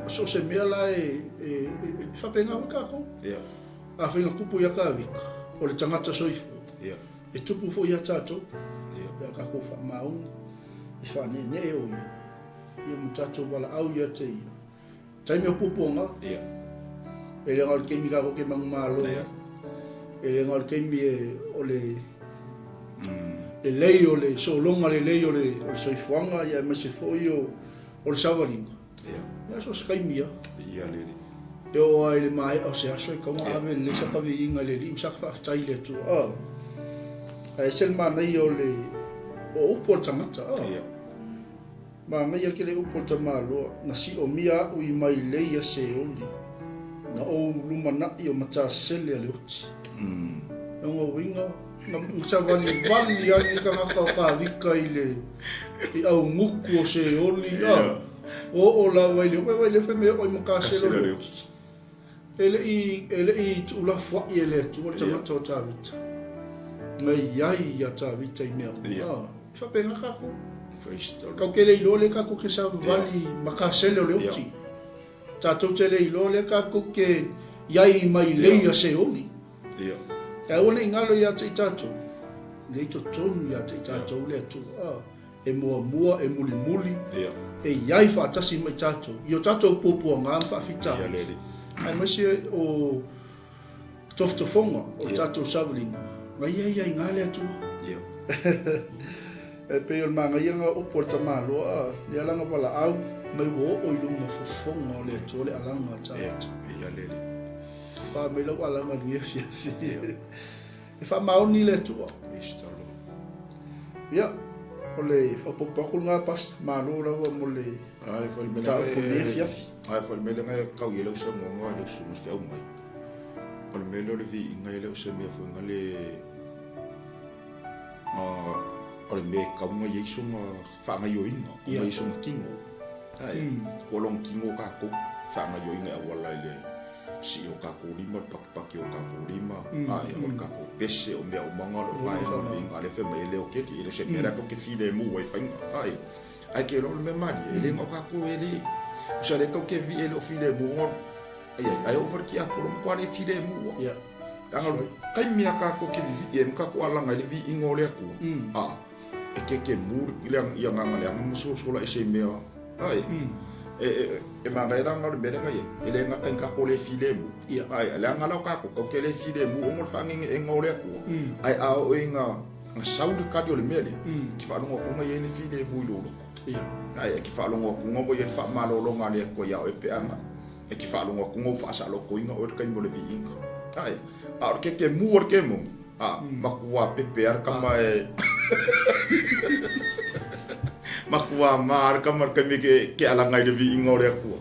O so o se mea la e, e, e, e faapena foi tatou. Ia. Afai na tupu ia Tavita, o le tagata soifua, Ia. e tupu foi ia tatou. Ia. Pe a tatou faamaoni, e faaneenee o ia, ia ma tatou valaau ia te ia. Taimi o puapuaga. Ia. E le o le taimi tatou te manumalo. Ia. E le o le taimi e, o le lelei o le sologa lelei o le, o le soifuaga, ia aemaise foi o, o le savaliga. Ia. Ia so o se taimi lava. Ia le Alii. E oo lava i le maea o se aso e tatau ona ave lelei saka viiga i le Alii ma saka faafetai i le Atua. Oh. Ae ese le manaia o le o upu a le tagata. Oh. Ia. Manaia tele upu a le tamaloa, na siomia a'u i mailei a Seoli, na ou lumanai o matasele a le oti. Lona uiga, na savalivali ai le tagata o Tavita i le i augutu o Seoli, a oo lava i le, vaai lea fai mai oo i matasele o le oti. E le i, e le i tuulafoai e le Atua le tagata o Tavita. Na i ai ia Tavita i mea uma. A, e faapena tatou. Tatou te le iloa lea tatou te savavali matasele o le oti. Tatou te le iloa lea tatou te i ai mailei a Seoli. Ae aua ne i galo ia te i tatou, lea i totonu ia te i tatou le Atua, e muamua, e mulimuli, e i ai faatasi ma i tatou, i o tatou puapuaga ma faafitauli, aemaise o tofotofoga o le tatou savaliga, na i ai ai ina le Atua. E pei o le manaia lena o upu a le tamaloa, lea la na valaau mai ua oo i luma fofoga o le Atua le alaga a tagata. Pā mai lau alaga i lenei afiafi. E faamaoni le Atua. Ia, o le faaopoopo atu lena Pastor, malo lava mo le mataupu i lenei afiafi. Ae foi le mea lea e tau i ai lau saunoaga i lau susuga i le feau mai, o le mea lea o le viiga e le o se mea foi na le o le mea e tatau ona i ai sona faagaoioiga, ona i ai sona tino. Ae, ua lona tino tatou faagaoioiga e auala i le sii o tatou lima, le patipati o tatou lima, ae o le tatou pese, o mea uma na o lo o vaega o le viiga. A lea fai mai e leo keli, e le o se mea la tou te filemu ai i faiga. Ae, ae ke iloa o le mea malie, e le na o tatou e le, o se lea tou te vii e le o filemu ona ai ai, ae oo foi le tiapolo, matua le filemu lava. Leaga o le taimi a tatou te vivii ai ma tatou alaga i le viiga o le Atua, a, e kekemu le agaga leaga ma solasola ese i mea, ae, E manaia la o le mea lea na i ai, e le gata i tatou le filemu, ae leaga la o tatou, tatou te le filemu ona o le faagegeega o le Atua, ae a oo ina sau le tali o le mea lea, e te faalogo atu na i ai le filemu i lou loto. Ae e te faalogo atu na ua i ai le faamalologa a le Atua ia oe pe a na e te faalogo atu na ua faasaolotoina oe i le taimi o le viiga. Ae, a o le kekemu o le kemoni, a, matua pepe lava le tama e matua ma le tama i le taimi ke alaga i le viiga o le Atua.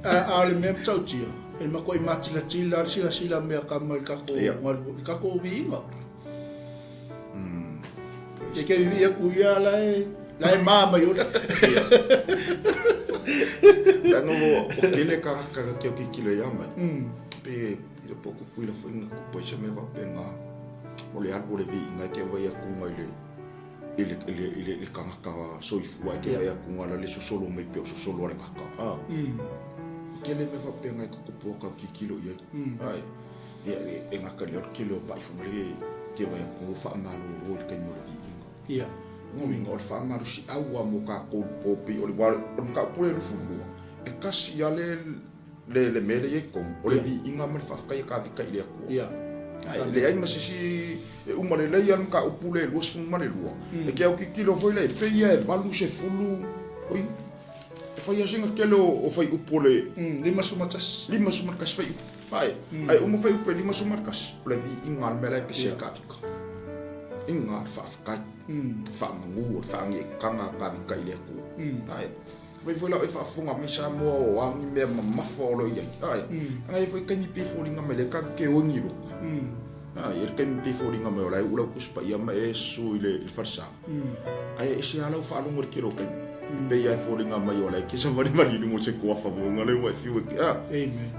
A o le mea matautia, e matuai matilatila le silasila mea kama i le tatou galuega, i le tatou viiga. E ke vivii aku ia la e la e ma mai ola. Leaga o tele tagata na te autitilo ia mai. Pe i le po kukuila foi na tupu ai se mea faapena o le alu o le viiga e te vaai atu i le i le i le i le, i le tagata soifua e te vaai atu la le sosolo mai pei o sosolo a le gata. Tele mea faapena e tutupu a ka autitilo i ai. Ai. Ia, e gata i le tele o ma'i foi lele te vaai atu ua faamalolo i le taimi o le viiga. Ia. Lona uiga o le faamalosiau lava mo tatou i le po pei o le aua o le mataupu lea e 22, e tasi lava le le le mea lea e i ai i totonu, o le viiga ma le faafetai e tavita i le Atua. Ia. Ae leai ma se isi e uma lelei lava le mataupu lea e 22, e te autitilo foi lea, e pei lava e 80, oi, e fai lava sina tele o fuaiupu o le 51. 51 fuaiupu. Ae, ae uma fuaiupu e 51, o le viiga o le mea la e pese ai Kavika. Iga le faafetai, faamanu o le faagiegetaga a Kavika i le Atua. Ae, fai foi la o e faafofoga mai Samoa o a ni mea mamafa o lo o i ai. Ae, ana i ai foi taimi pei e foliga mai lea tatou te ogi loa. Ae, i ai le taimi pei e foliga mai o la e uu lau Tusi Paia ma e susu i le falesa. Ae ese lava lau faalogo i le tele o taimi. E pei lava e foliga mai o la e te savalivali i luga o se kuafa voga lea ua e fiu e, a,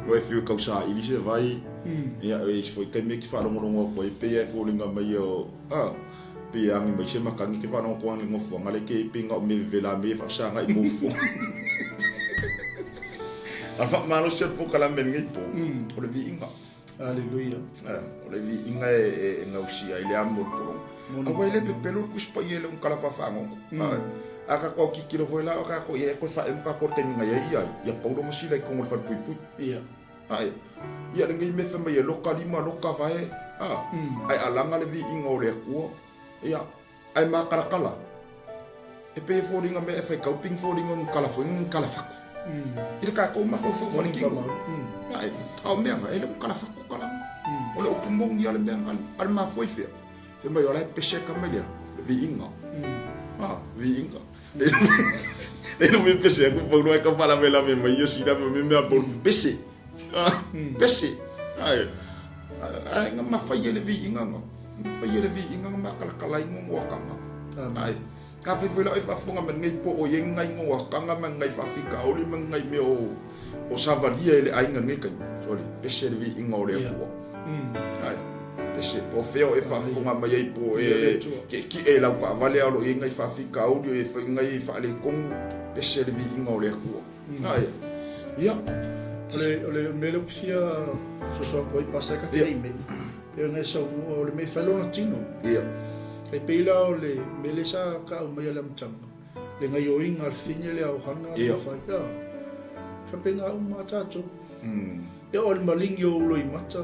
ua e fiu e tausaili se vai. Ia, e isi foi taimi e te faalogologo atu ai, e pei lava e foliga mai o, a, pei e agi mai se matagi, e te faalogo atu ai i le nofoaga lea e te i ai pei na o mea vevela mea ia e faafesagai mo fofoga. A o le faamalosi o le polokalame i lenei po, o le viiga. Aleluia. O le viiga e gausia ai le amo o le pologa. Aua e le pepelo le Tusi Paia i le ugakala faafagogo. A tatou autitilo foi la o tatou i ai e toe faaemu tatou i le taimi na i ai ia ia Paulo ma Sila i totonu o le falepuipui. Ia. Ae, ia lenei mea fai mai e loka lima loka vae, a, ae alaga le viiga o le Atua, ia, ae makalakala. E pei e foliga mea e faitau ping foliga ni kala foi ni kala fatu. I le tatou mafaufau faletino. Ae, a o mea na, e le o kala fatu kala. O le upu moni a le mea na, a le mafua i fea. Fai mai o la e pese ka mai lea, le viiga. A, viiga. Le no me pese aku paulo ai ka faalavelave mai ia sila me mea paulu pese. Pese. Ae, ae nga mafai e le viiga nga. Mafai e le viiga nga makalakala ai ngogoakaga. Ae, ka fai foi la e faafofoga mai lenei po o i ai ngai ngogoakaga ma ngai faafitauli ma ngai mea o o savalia e le aiga i lenei taimi. Sole, pese le viiga o le Atua. Ae, pese, po o fea o e faafofoga mai ai po e tietie i lau taavale a o lo o i ai ngai faafitauli o i ai foi ngai faaletonu, pese le viiga o le Atua. Ae, ia. O le mea lea ou te fia soso atu ai, Pastor, e ta te le i mei. Pei ona e saunoa, o le mea e fai lona tino. Ia. E pei la o le mea lea sa tau mai a le amataga, le gaioiga a le fine lea o Hana le fai. Ia. Faapena uma a tatou. Ia o le maligi o ou loimata,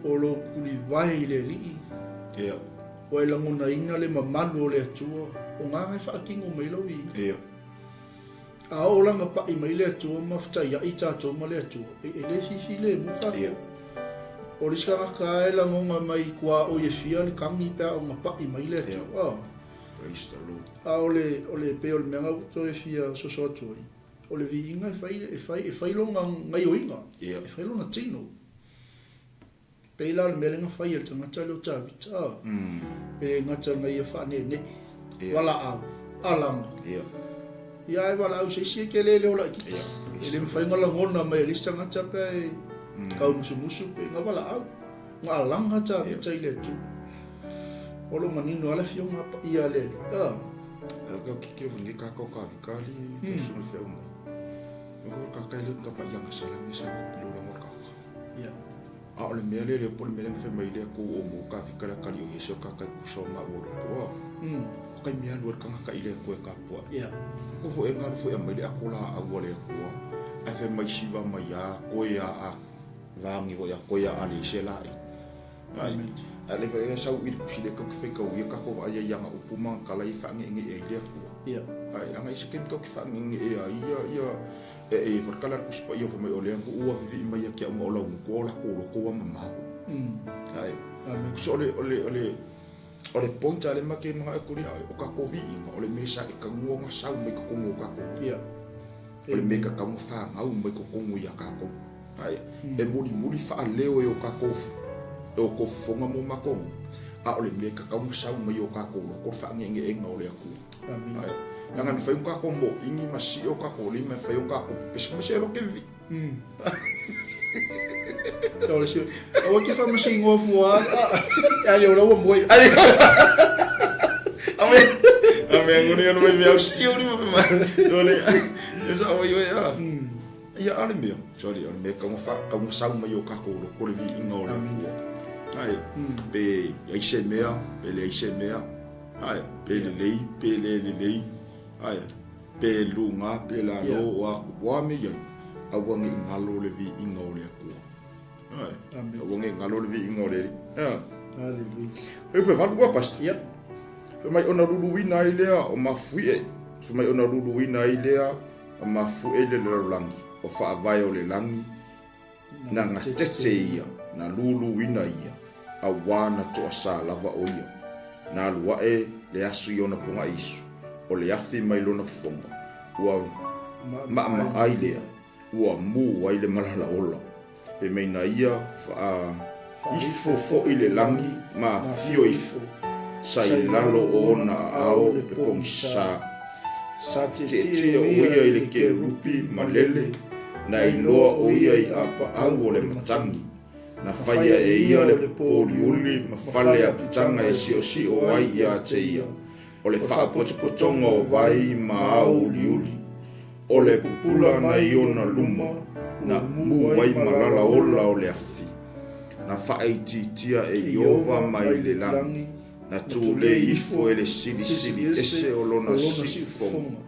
o lou tulivae i le Alii. Ia. Ua e lagonaina le mamalu o le Atua, o gagana e faatino mai lau viiga. Ia. A oo la ina paʻi mai le Atua ma fetaiaʻi tatou ma le Atua, e le filemu tatou. O le isi tagata lava e lagona mai i tuaoi e fia le tagi pe a oo ina paʻi mai le Atua. Praise the Lord. A o le, o le, pei o le mea na ou toe fia soso atu ai, o le viiga e fai, e fai, e fai lona gaioiga, e fai lona tino. Pei la o le mea lea na fai e le tagata lea o Tavita, a, e le gata na ia faaneenee, valaau, alaga. Ia ae valaau se isi e kele le ola laitiiti. E le mafai ona lagona mai e le isi tagata pe a e tau musumusu pe na valaau, na alaga Tavita i le Atua. O lo o manino lava le Afioga Paia a le Alii, a. Ka kikilo foi nei kākau kāwika ali e sunu whiau mai. Ko ka kai le ka pa ianga sala me sa ko pilo la mo kaka. Ia. A A o le mea lea po o le mea lea na fai mai ai le Atua ua mo ka fika le akali o Iese o ka kai kusa o maua loko a. O kai mea alu ai le tagata i le Atua e tapuai. Ko foi e galu foi aumai le ato laau a le Atua ae fai mai siva mai a koe a a vagi foi a koe a a leai se laei. Ai a le foi e sau i le tusi lea kau ke faitau ia tatou vaai ai i ana upu ma ana tala ia e faangeengee ai le Atua. Ai leaga i se taimi kau ke faangeengee ai ia ia E e foi kala le Tusi Paia fai mai o le Atua ua vivii mai ia te au ma o lau gutu o latou loto ua mamao. Ae so o le o le o le o le point a le ma ke mana'o atu lea o tatou viiga o le mea sa e taua ona sau mai totonu o tatou. O le mea e tatau ona fanau mai totonu ia tatou. Ae e mulimuli faaleo e o tatou e o tou fofoga mo matou a o le mea e tatau ona sau mai o tatou loto le faangeengeenga o le Atua. Ae, leaga na fai o tatou moʻini ma sii o tatou lima e fai o tatou pepesi ma se loke vi. Aua se aua ke fa masingo fua a le ola ua moe. Ame ame ngoni ono mai mea si o ni ma ma. Ole. Esa oi oi a. Ia ale mea. Sorry, o le mea kau fa kau sau mai o tatou loko le viiga o le Atua. Ai, pe ai se mea, pe leai se mea. Ae, pe lelei, pe le lelei, ae, pe luga, pe lalo, o a, o a mea i ai, aua ne i galo le viiga o le Atua. Ae, aua ne i galo le viiga o le Alii. Ea. Hallelujah. Fai upu e valu ua, Pastor. Ia. Fai mai ona luluina ai lea o mafuie, fai mai ona luluina ai lea o mafuie le lalolagi, o faavae o le lagi, Na gatete ia, na luluina ia, auā na toasā lava ʻo ia. Na alu aʻe le aso i ona pogaisu, o le afi mai lona fofoga, ua maʻamaʻai lea, ua mū ai le malala ola. Fai mai na ia faaifo foʻi le lagi ma afio ifo, sa i lalo o ona aao le pogisa. Sa Tietie ʻo ia i le kerupi ma lele, na iloa ʻo ia i ʻapaʻau o le matagi. Na faia e ia le pōliuli ma fale apitaga e siʻosiʻo ai iā te ia, o le faapotopotoga o vai ma ao uliuli. O le pupula na i ona luma, na mū ai malala ola o le afi. Na faaitiitia e Ieova mai le lagi. Na tulei ifo e le Silisili ese o lona siufofoga.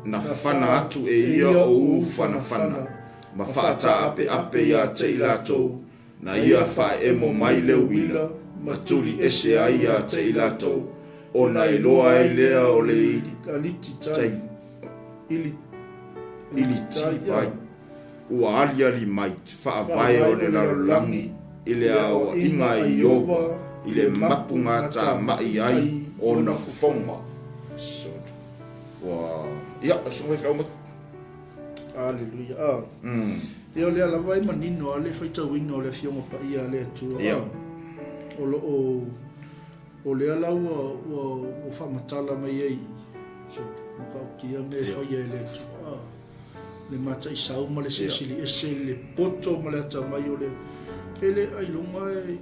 Na fana atu e ia o u fanafana, ma faataapeape iā te i latou, na ia faaemo mai le uila, ma tuli ese ai iā te i latou, ona iloa ai lea o le ili ili vai. Ua aliali mai faavae o le lalolagi i le aoaiga a Ieova i le mapu gatāmaʻi ai ona fofoga. Ua, ia, o se faifeau mai. Aleluia. Ah. Ia o lea lava e manino a le faitauina o le Afioga Paia a le Atua. Ia. O lo o o lea la ua ua ua faamatala mai ai so matautia mea e faia e le Atua. Ah. Le mataisau ma le silisili ese le poto ma le atamai o le e le ailoga e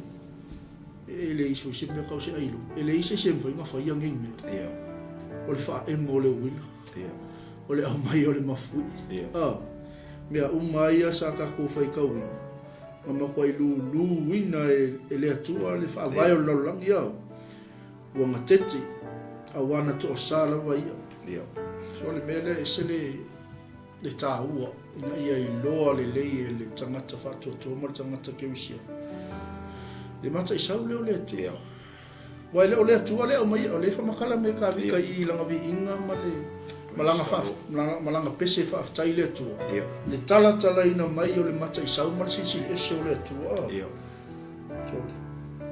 e leai foi se mea kau se ailoga e leai se isi e mafai ona faia nei mea Ia. O le faaemo o le uila. Ia. O le aumai o le mafuie. Ia. A mea uma ia sa tatou faitauina na matuai luluina e, e le Atua le faavae o le lalolagi a ua gatete auā na toasā lava ia. Ia. So o le mea lea e ese le le tāua ina ia iloa lelei e le tagata faatuatua ma le tagata kerisiano le mataisau lea o le Atua. Ia. Aua e le o le Atua lea e aumaia, o lea e faamatala mai e Kavika i lana viiga ma le ma lana faa, ma lana pese faafetai i le Atua. Ia. Le talatalaina mai o le mataisau ma le silisili ese o le Atua. Ia. So,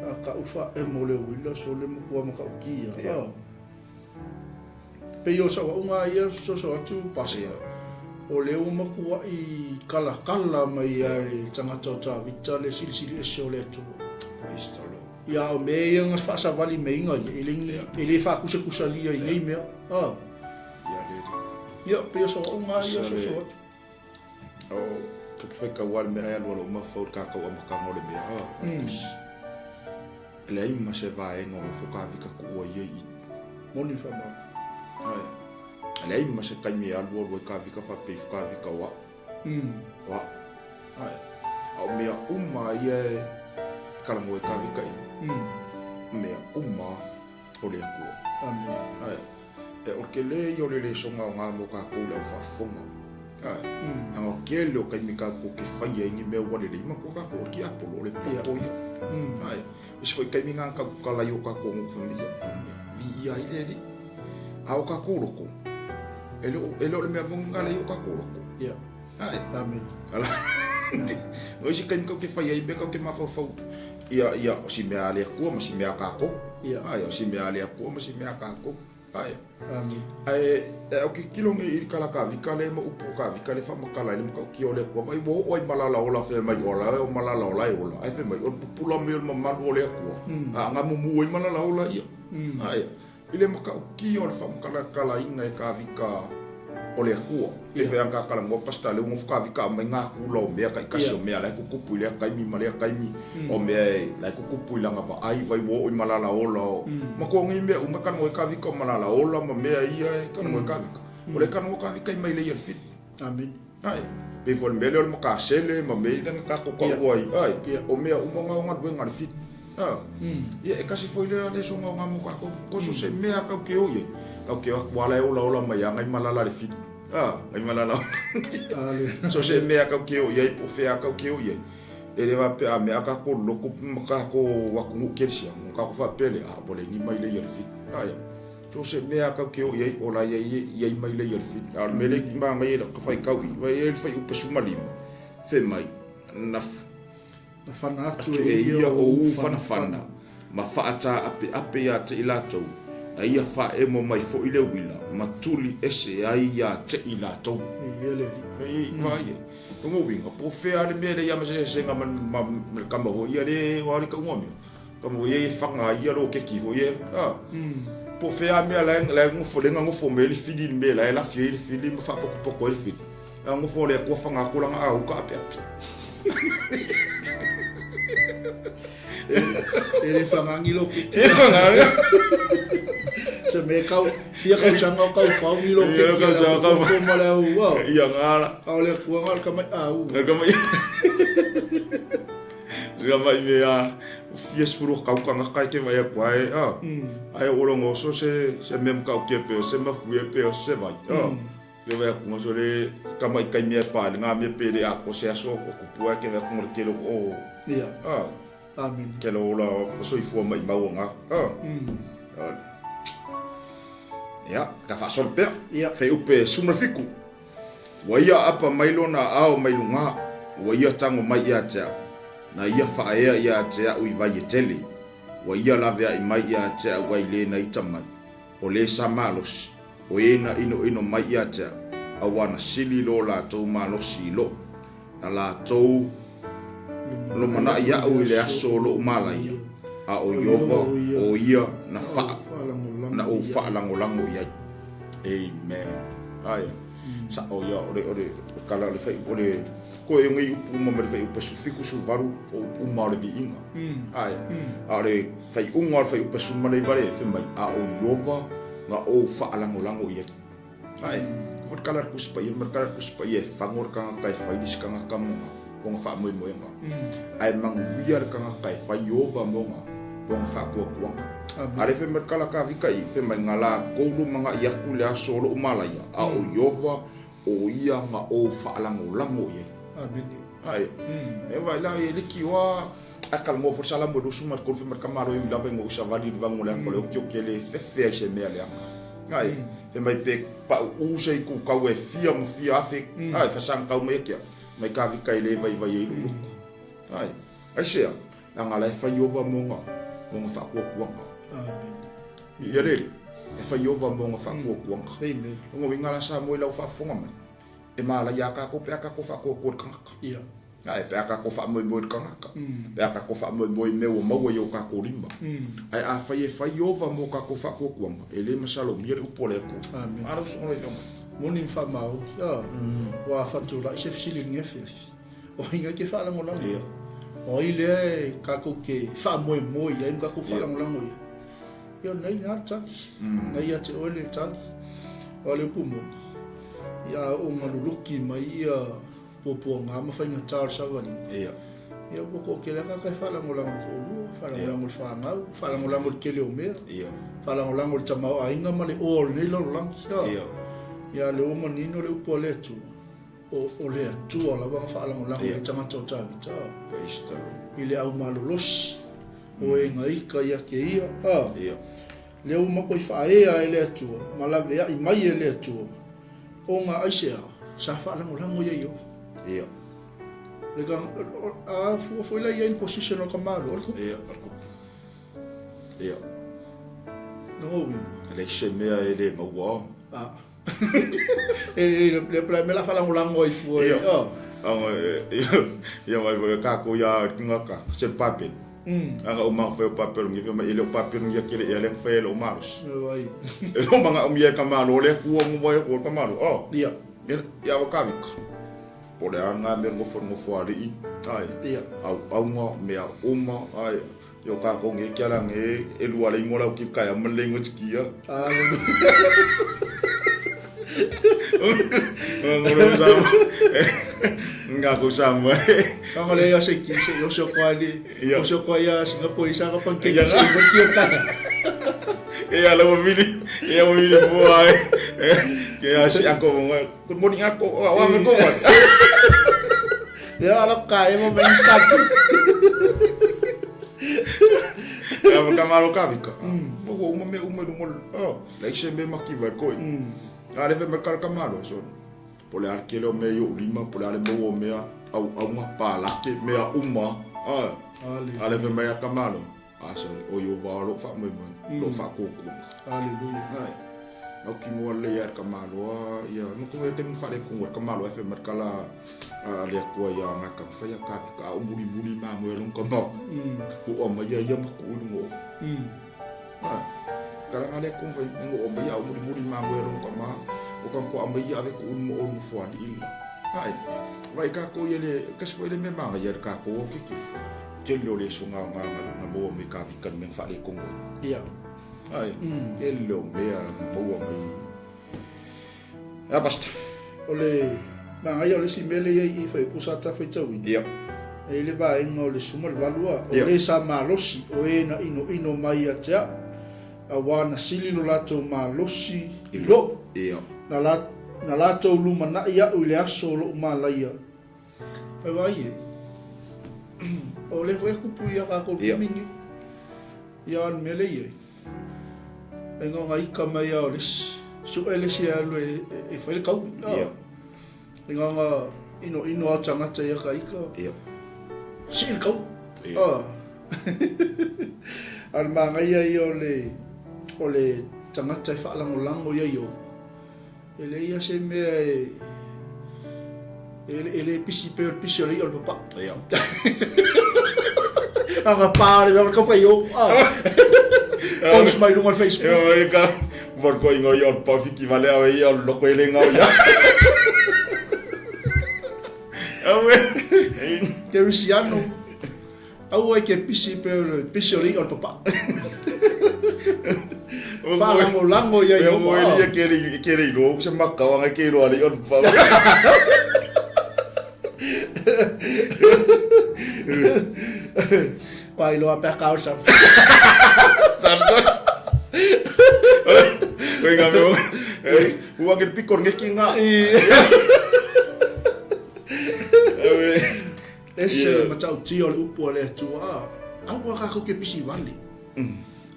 a ka'u faaemo le uila, so le matua matautia. Ia. Pei o sauauga ia soso atu Pastor. Ia. O lea ua matuai kalakala mai a e tagata o Tavita le silisili ese o le Atua. Praise the Lord. Ia a o mea ia na faasavali meiga ia, e le ni, e le faakusakusalia i nei mea. A. Ia le le. Ia, pei o sauauga ia soso atu. O, ka te whai kau a le mea e alu alo mafau le kākau amatanga o le mea, a, o le tusi. E leai ma se vaega o nofo Kavika kuʻua ia i. Moni whamau. Ae. E leai ma se taimi e alualu ai Kavika faapea ifo Kavika o a'u. O a'u. Ae. A o mea uma ia e kalagoa e kavika i. Mea uma o le Atua. Amen. Ae, e o ke le ia o le lesoga o ngā mo kākou le au faafofoga. Ae, anga o kele o kaimi kākou ke whai ai ni mea ua lelei ma kua kākou o le kiapolo o le poko ia. Ae, isi foi kaimi ngā kau kalai o kākou ngo kuwha ia. Vi ia i le li. A o kākou loko, e le o, e le o le mea mongi ngā lei o kākou loko. Ia. Ae. Amen. Ala. No isi kaimi kau ke whai ai mea kau ke mafaufau. Ia, ia, o si mea a le Atua ma si mea a kākou. Ia. Ae, o si mea a le Atua ma si mea a kākou. Ae. Amen. Ae, e au kikilo nge i kala ka vika le ma upu ka vika le whamakala i le makau ki o le Atua. Vai wo o ai malala ola whea mai ola, e o malala ola e ola. Ai whea mai, o pupula me o le mamalu o le Atua. A nga mumu ai malala ola ia. Ae, I le matautia o le faamatalatalaiga e kavika o le Atua. Pe whea ka kala mua pastor le ungofu kavika mai ngā kula o mea kaikasi o mea lai kukupu i lea kaimi ma lea kaimi o mea e lai kukupu i langa vaai vai wo i malala ola o ma ko ngi mea unga kana e kavika o malala ola ma mea ia e kana e kavika o le kana o kavika i mai le ia le fit. Amen. Ai, pe fo le mea lea o le makasele ma mea i langa kako ka ua ai. Ai, o mea uma ngā o ngā luenga le fit. Ia, e kasi foi lea le songa o ngā mo kākou. Ko so se mea kau ke o ia. Kau ke o wala e ola ola mai a ngai malala le fit. Ngai malala. So se mea kau ke o ia i po whea kau ke o ia. E rewa pe a mea kākou loko ma kākou wakungu kerisia. Mo kākou whapele, a wale ni mai le ia le fit. Ia. So se mea kau ke o ia i ola ia ia i mai le ia le fit. A mele ki ma ngai e ka whai kau i. Vai e le whai upe sumalima. Whe mai. Na Na whana atu e ia o u whanawhana, ma whaata ape ape ia te i latou, na ia whaemo mai foi le uila, ma tuli ese ai ia te i latou. Ia le alii. E vai e. No mo winga, po whea le mea le ia ma se senga ma ma ma kama ho ia le o ari ka unga mea. Kama ho ia e whanga ia ro keki ho ia. Ah. Po whea mea la la ngofo le ngofo me le fili le mea la e la fie le fili ma whapokopoko e le fili. A ngofo le kua whanga akoranga a uka ape ape. E le whangangi lo ke. E whangangi. Se me kau, fia kau sanga o kau whaungi lo ke. Ia kau sanga kau whaungi. Ma le au, au. Ia ngara. Au le kua ngara ka mai au. Ka mai. Ka mai me a fia sfuru kau ka ngaka ke vai aku ai. Ah. Ai o longo so se se mem kau ke pe se ma fue pe se vai. Ah. Ke wea kunga so le kama i kai mea pa le ngā mea pere a ko se aso o kupua ke wea kunga le kelo o. Ia. Ah. Amen. Ke lo ola o soifua mai mau ngā. Ah. Ah. Ia, ka whaasolo pea. Ia. Whai upe sumra fiku. Ua ia apa mai lona ao mai lunga, ua ia tango mai ia te au. Na ia whaea ia te au i vai e tele. Ua ia lawe ai mai ia te au ai le na ita mai. O le sa malosi, o e na inoino mai ia te au, a ua na sili lo latou malosi i loʻu. Na latou lomanaʻi iaʻu i le aso o loʻu malaia, a ʻo Ieova, ʻo ia na faa, na ou faalagolago i ai. Amen. Aia. Sa o ia o le o le o kala o le fai o le ko e ngai upu uma ma le fai upu su fiku su valu o upu uma o le viiga. Aia. A o le Faiʻuga o le faiʻupu e suma nei wale e fe mai, a o Iova nga ou faalagolago i ai. Ae, ko le kala le kusi paia, ma le kala le kusi paia e fango le kangaka e fai lisi kangaka mo nga, mo nga faamoemoega. Ae manuia le kangaka e fai Iova mo nga, mo nga faakuakuaga. A le fe mai le kala ka vika i, fe mai nga lakou lo manga i aku le aso o lou malaia, a o Iova o ia nga ou faalagolago i ai. Amene. Ae, e vai la e liki oa, A ka ngo fo sala mo lusu ma kolfe ma kamaro i lava ngo usa vali va ngo le ko le okio ke le fefe ai se mea le anga. Ai, e mai pe pa u se ku kau e fia mo fia afe. Ai fa sang kau mai kia. Mai ka vi kai le vai vai e lu luku. Ai, ai se a nga le fa yova mo nga mo nga fa ku ku anga. Amen. Ia le e fa yova mo nga fa ku ku anga. Amen. Ngo winga la sa mo i lau fa fonga mai. E mala ia ka ko pe ka ko fa ko ko kangaka. Ia. Ae, pe a kākou faamoemoe i le kangaka, pe a kākou faamoemoe i mea ua maua i o kākou lima. Ae afai e fai Ieova mo kākou faakuakuaga, e le masalomia le upu a le Atua. Amen. A lau susuga lau Afioga. Moni ma faamaoni, a, ua fatulai se fesili i lenei afiafi. O ai ngai ke faalagolago? Ia. O ai lea e kākou ke faamoemoe i ai ma kākou faalagolago i ai? Ia, nei nā le tali. Nei ia te oe le tali. O le upu moni, ia a oo galuluki mai ia. puapuaga ma faigata o le savaliga. Ia. Ia ua toatele lava tagata e faalagolago i le toalua, faalagolago i le fanau, faalagolago i le tele o mea, Ia. faalagolago i le tamaoaiga ma le oa o lenei lalolagi. Ia. Ia a o lea ua manino le upu a le Atua, o, o le Atua lava na faalagolago i le tagata o Tavita, Praise the Lord. i le aumalolosi, o e gaika ia te ia. A. Ia. Lea ua matoi faaea e le Atua ma laveai mai e le Atua, ona aisea sa faalagolago ia Ieova. Ia. Le ka, a fua foi la i ai le position o le tamaloa, o le tupu. Ia, o le tupu. Ia. Lona uiga. E leai se mea e le maua. A. E le le le mea la faalagolago ai fua. Ia. Ia mai foi kākou ia ngaka se papel. Anga o manga fai o papel ngi fai mai ele o papel ngi kele ia le fai ele o malos. Ai. E lo manga o mia ka malo le ku o mo e ko ka malo. Oh. Ia. Ia o ka vika. Po le anga me ngofo ngofo ali. Ai. Ia. Au aunga mea uma ai. Yo ka ko ngi kia la ngi e lua le ingola o ki kai ama le ingo tikia. Ah. Ngolo sa. Nga ko sa mo. Kanga le yo se ki se yo se kwa le. Ia. Yo se kwa ya Singapore isa ka pang Ia. se yo ki ka. Ia la mo vili. Ia mo vili mo ai. Ke a si ako mo. Good morning ako. Wa me ko. Ya ala ka e mo men ska. Ia mo kamaro ka vika. Mo ko uma me uma mo. Oh, le se me maki va ko. A le fe me kar kamaro so. Po le ar kele o me yo lima, po le ale mo o mea au au ma pa la ke mea uma. Ah. Ale. Ale fe me kamaro. Ah sorry. O yo va lo fa mo mo. Lo fa ko ko. Hallelujah. Ai. Au ki ngoa le ia ka maloa ia no ko te mo fale ko ka maloa fe markala a le ko ia nga ka fa ia ka ka o muri muri ma mo long ka mo. Ko o ma ia ia ma ko ngo. Ai. Kala nga le ko fa ngo o ma ia o muri muri ma mo long ka ma o ka ko ma ia ave ko mo o mo fo ali ila. Ai. Vai ka ko ia le ka se foi le me ma ia ka ko o kiki. Ke lo le so nga nga nga mo me ka vi kan me fa le ko ngo. Ia. Ai, e leo mea maua mai. Ia basta. O le magaia o le isi mea lea i ai i fuaiupu sa ta faitauina. Ia. E i le vaega o le 18, o Ia. le sa malosi o e na inoino mai ia te au, auā na sili lo latou malosi i lou. Ia. Na la, na latou lumanai aʻu i le aso o loʻu malaia. Fai vaai e. O lea foi e kupu ia kākou Ia. taimi nei. Ia le mea lea i ai. E ngā ika mai a o le isi. Suʻe le isi e alu e, e, e fai le kaui. Ia. E ngā ngā ino ino a tagata ia ka ika. Ia. Sii le kaui. Ia. Ah. A le magaia ia o le o le tagata e faalagolago ia i o. E leai ia se mea e e, e le pisi pe o le pisi o le i'a o le papaʻu. Ia. Aga pā le mea o le kaupa i o. Ah. Post mai luga o le Facebook. Ia mai ka vor ko ingo ia o le pawhiki vale au ia o le loko ele ngau ia. Aue. Ke Luciano. Aua e ke pisi pe o le pisi o le i'a o le papaʻu. Faalagolago ia i Ia o. mo ia ke le ke le ilo se makau anga ke ilo ale o le pau. Pa iloa pe ka o sa. Sarto. Oi nga me. Ua ke pikor ngeki nga. Aue. Ese Ia. le matautia o le upu a le Atua. Aua kākou ke pisi vale.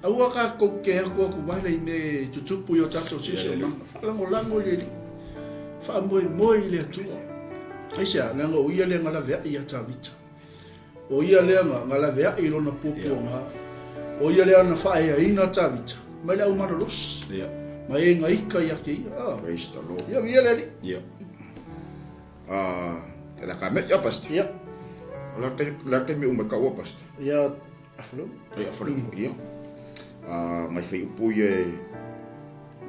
Aua kākou ke aku aku vale i me tutupu i o tātou sisi o manga. Faalagolago i le Alii. Faamoemoe i le Atua. Aisea, leaga o ia lea na laveai ia Tavita. O ia lea na, na laveai i lona puapuaga. O ia lea na faaeaina Tavita. Mai le aumalolosi. Ia. Ma e gaika ia te ia. Ah. Praise the Lord. Ia, ia le Alii. Ia. Ah, la ka me ia pasta. Ia. La ke la ke me uma ka ua pasta. Ia, afalau. Ia fale ia. Ah, ngai fai upu ia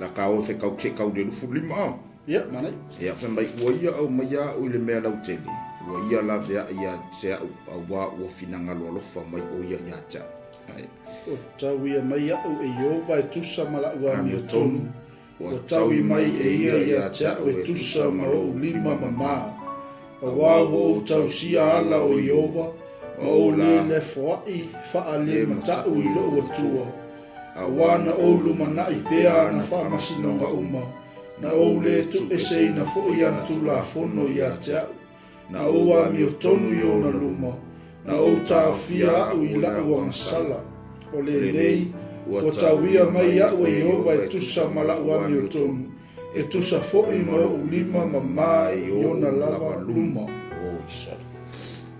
la ka o fe kau che kau le lufu lima. Ia, manai. Ia fai mai ua ia au mai ia au i le mea lautele. Ua ia lavea ia te au auā ua finagalo alofa mai o ia ia te au. Ai. Ua tauia mai aʻu e Ieova e tusa ma laʻu Amiotonu. amiotonu. Ua taui mai e ia ia te aʻu e tusa ma loʻu lima mamā. Auā ua ou tausia ala o Ieova, ma ou lelefoaʻi faalemata'u i loʻu Atua, auā na ou lumanaʻi pea ana faamasinoga uma, na ou lē tuʻeseina foʻi ana Tulafono iā te aʻu, na ou amiotonu i ona luma, na ou taofia aʻu i laʻu agasala. O lenei, ua tauia mai iaʻu e Ieova e tusa ma laʻu amiotonu, E tusa foʻi ma loʻu lima mamā i ona lava luma. Oi, sorry.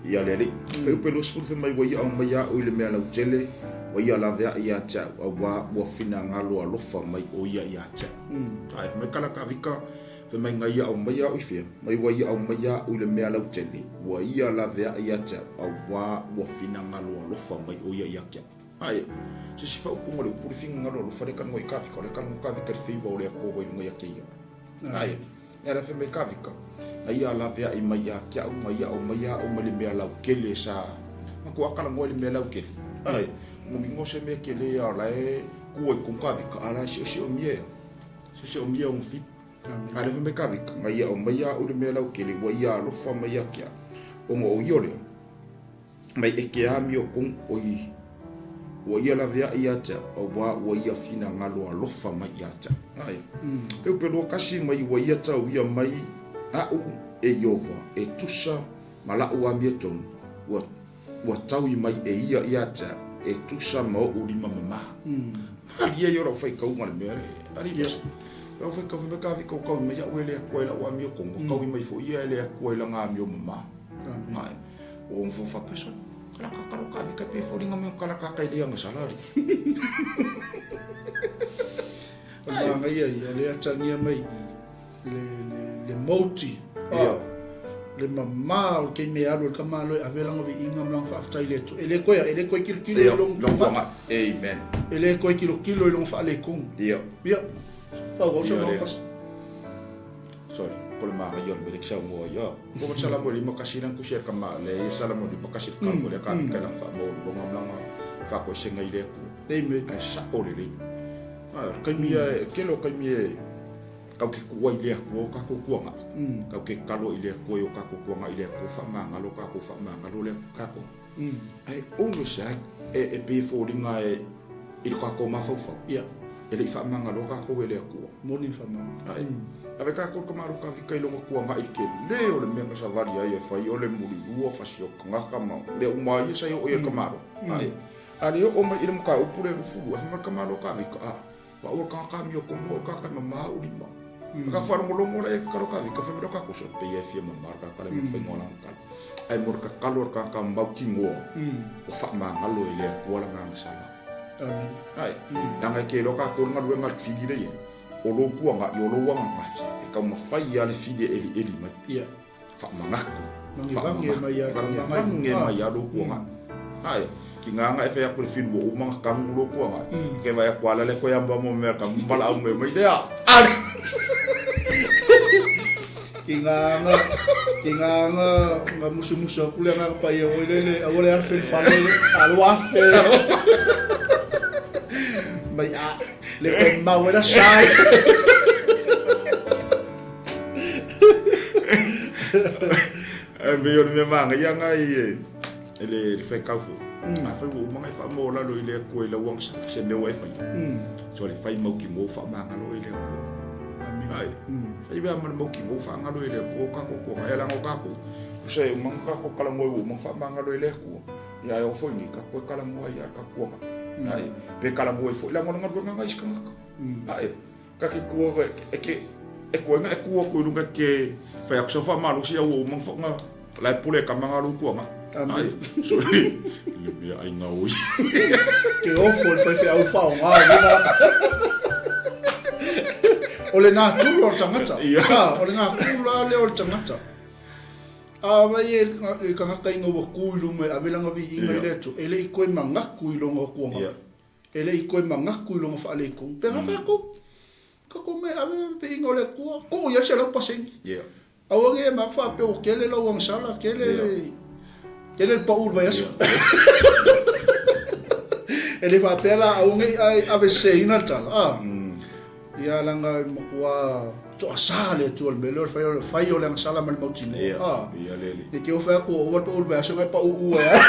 Ia le alii. Faiupu e 20 fai mai ua ia au mai iaʻu i le mea lautele, ua ia lawe aʻe iā te aʻu, auā ua finagalo alofa mai ʻo ia iā te aʻu. Ae, fai mai kala kavika, fai mai ngai aʻo mai aʻu i fea, mai ua ia au mai iaʻu i le mea lautele, ua ia lawe aʻe iā te aʻu, auā ua finagalo alofa mai ʻo ia iā te aʻu. Ae, se si faaupuga o le upu le finagalo alofa le kanoa i kavika, o le kanoa kavika le feiva o le Atua ua i luga ia keia. Ae, e ala fai mai kavika, na ia laveai mai ia te au, ma ia au mai ia au mai le mea laukele sa, ma kua akala ngoa i le mea laukele. Ae, ngomi ngo se mea kele ia o lae kua i kong kavika, a lae sio sio mia ia, sio sio mia o ngofi. A le fai mai kavika, na ia au mai ia au le mea laukele, ua ia alofa mai ia ke au. Ongo o ia o lea, Mai e ke amio kong oi ua ia laveaʻi iā te au, auā ua ia finagalo alofa mai iā te au. Ae. Peu pe lua kasi mai ua ia tau ia mai aʻu e Iova e tusa ma laʻu amio tonu, ua, ua taui mai e ia iā te au e tusa ma oʻu lima mamā. Malie ia o lau faikauga le mea le, ali yes. Lau faikau fai mai ka wika o kaui mai aʻu e le akua i lau amio kong, ua kaui mai fo ia e le akua i langa amio mamā. Ae. O ngā whawha peso. Kala ka karo ka vika pe fōringa me o kala ka kai rea nga salari. O le ia ia le atangia mai le, le, le mauti. Ah, le mamā o ke me alu e ka malo e ave langa vi inga mlang whaaftai le tu. E le koe, e le koe kilo kilo i long kuanga. Amen. E le koe kilo kilo i long whaale kung. Ia. Ia. Pau au sa pas. Sorry, ko le maga ia le mele ki sau ia. Ko ka sala mo lima kasi lang kusia ka ma le sala mo lima kasi ka fo le ka ka lang fa mo longa mlanga fa ko senga ile ku. Amen. Ai sa o le le. Ah kai mi e ke lo kai mi e kau ke kua ile ku o ka ko kuanga. Kau ke kalo ile ku o ka ko kuanga ile ku fa ma ngalo ka ko fa ma ngalo le ka ko. Ai always ai e e pe fo linga e i ka ko ma fau fau. Yeah. E le i fa ma ngalo ka ko ele ku. Moni fa ma. Ai. Ave ka ko ka maru ka vika i longa kua ngai ke le o le mea nga savali ai e fai o le muli lua fasi o kangaka ma mea uma ia sa i o ia ka maro. Ai. A le o mai i le muka upu le rufulu, a fai ka maro ka vika a. Wa ua ka ka mi o komo o ka ka ma ma uli ma. Ka whalongolongo le ka ka vika fai ka ko so pe ia fia ma mar ka ka le ma fai ngola ka. Ai mo ka kalo ka ka mau ki ngoa. O fa ma ngalo e le kua la nga sala. Amen. Ai. Nanga ke lo ka ko ngalu ngal fili le ye. O lou puanga i o lou agaga e taumafai ia le fili e elieli mai. Ia. Faamagaku. Vangevange mai ia ka Vangevange mai ia lou puanga. Ae, ki ngā anga e whai aku le fili ua uma nga kangu lou puanga. Ke vai aku ala le koe amba mo mea ka mala au me mai lea. Ale! Ki ngā anga, ki ngā anga, nga musumusu aku le anga pa ia oi lele, aua le afe le fale le, alo afe. Mai a. Le koe mau e la sai. Ai me o le mea maga ia ngai e le le fai kaufu. A fai ua uma ngai wha mo lalo i le koe la uang sa se mea ua e fai. So le fai mau ki mo wha manga lo i le koe. Ai. Fai mea mana mau ki mo wha ngalo i le koe ka ko ko e lango ka ko. Se umanga ka ko kala mo uma wha manga lo i le koe. Ia e ofo ni ka koe kala mua ia ka kuanga. Ai, pe kala mua i fo ila ngona ngaluenga ngai iskangaka. Ai, ka ke kua e ke e koe nga e kua koe lunga ke whai aku sa wha malosi au o mang whanga lai pule ka manga lu kuanga. Ai, so le mea ai ngā oi. Ke ofo le whai au whao ngā luna. O le ngā tū o le tangata. O le ngā kūla le o le tangata. A wai e e kangaka inga ua ku i luma e awelanga vi inga i le atu, e le i koe mangaku i longa o kuanga. E le i koe mangaku i longa whaaleikong. Pe nga kako, kako me awelanga vi inga o le atua, ko ia se lau paseni. Aua nge ma wha pe o kele lau angsala, kele kele le paul vai aso. E le wha pela aua nge ai awe se ina tala. Ah. Ia langa makua to toasa le Atua i le mea lea o le fai o le fai o le agasala ma le mautinoa. Ia, Ah. ia le alii. Ne i te i ua fai atu ua ova le pau o le vaiaso na e pauuu ai lava.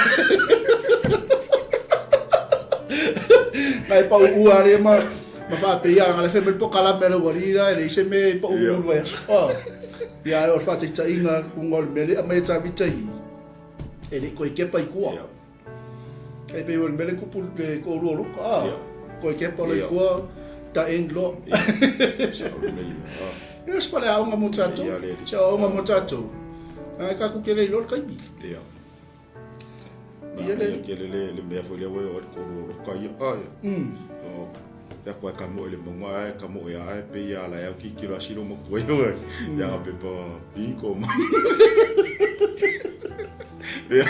Na e pauuu lava le ma ma faapea ia na le fai mai le pokalame a le aualii la e leai se mea e pauuu i le vaiaso. Ah. Ia ae o le faataitaiga ona o le mea lea e aumai e Tavita i i, e le i toe kepa i tua. Ia. E pei o le mea lea e tupu i le toalua o Lota, a, Ia. toe kepa loa i Ia. tua, ta end loa. Ia. Sao lelei, a. Ia, se faleaoga mo tatou. Ia, le alii. Se aoaoga mo tatou. Ae tatou te le iloa le taimi. Ia. Ia le Ia tele le, le mea foi lea ua e oo ai le toalua o Lota ia. A, ia. O, te ako e ka moe le mauga ae ka moe ae pe ia ala e au kikilo a silo matua i oe. Ia nga pepa bingo ma. Ia,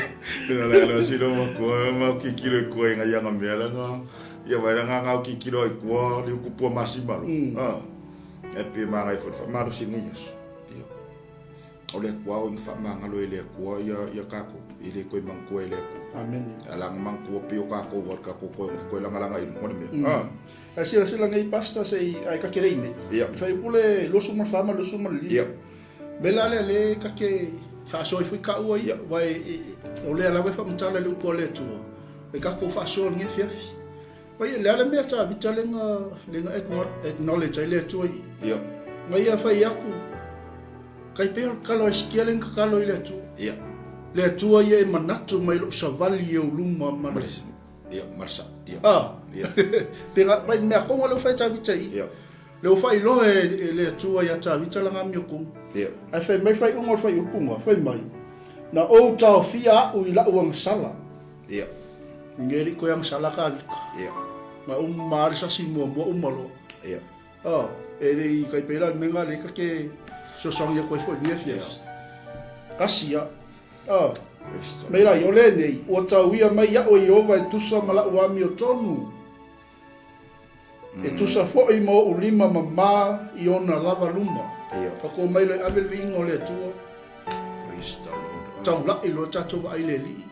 ia la la silo matua ma kikilo i kua i nga ia nga mea la nga. Ia vai la nga nga kikilo i kua li uku pua masima lo. Ah. E pe ma ngai fo fa malo si ngi yesu. Ia. O le Atua o ina faamagalo e le Atua ia, ia kākou, e le toe manatua e le Atua. Amene. A laga manatua pei o kākou a kākou toe nofo toe lagalaga i luga o le mea. Mm. Ah. Ae silasila nei pastor se i ae ka te lei nei. Ia. Fai pule 24 ma 25. Ia. Me la lea le ka te faasoa ai foi kaua ia, Ia. wa e, o lea lava e faamatala i le upu a le Atua. E kākou faasoa i lenei afiafi. Vai le a le mea Tavita le nga le nga acknowledge ai le Atua i. Ia. Nga ia fai aku kai pei o le tatalo a Hesekia le nga tatalo i le Atua. Ia. Le Atua ia e manatu mai lou savali e uluma ma le. Ia, ma le sa. Ia. Ah. Ia. Pe nga vai mea konga le fai Tavita i. Ia. Le o fai lohe e le Atua ia Tavita la nga mio kung. Ia. Ai fai mai fai unga o le fai upunga, fai mai. Na ou taofia a'u i la'u agasala. Ia. Ngeri koe ang sala ka vika. Ia. Na uma ale sasi muamua uma loa. Ia. Oh, e le i kai pela le menga le ka ke sosoangi ia koe foi ni afiafi. Ia. Kasi ia. Oh. Praise the Mai lai, o lenei, ua tauia mai iaʻu e Iehova e tusa ma la'u amiotonu, e tusa foʻi ma oʻu lima mamā i ona lava luma. Ia. Ka kō mai loa e ave le viiga o le Atua. Praise the Lord. Taulaʻi loa tatou vaai i le Alii.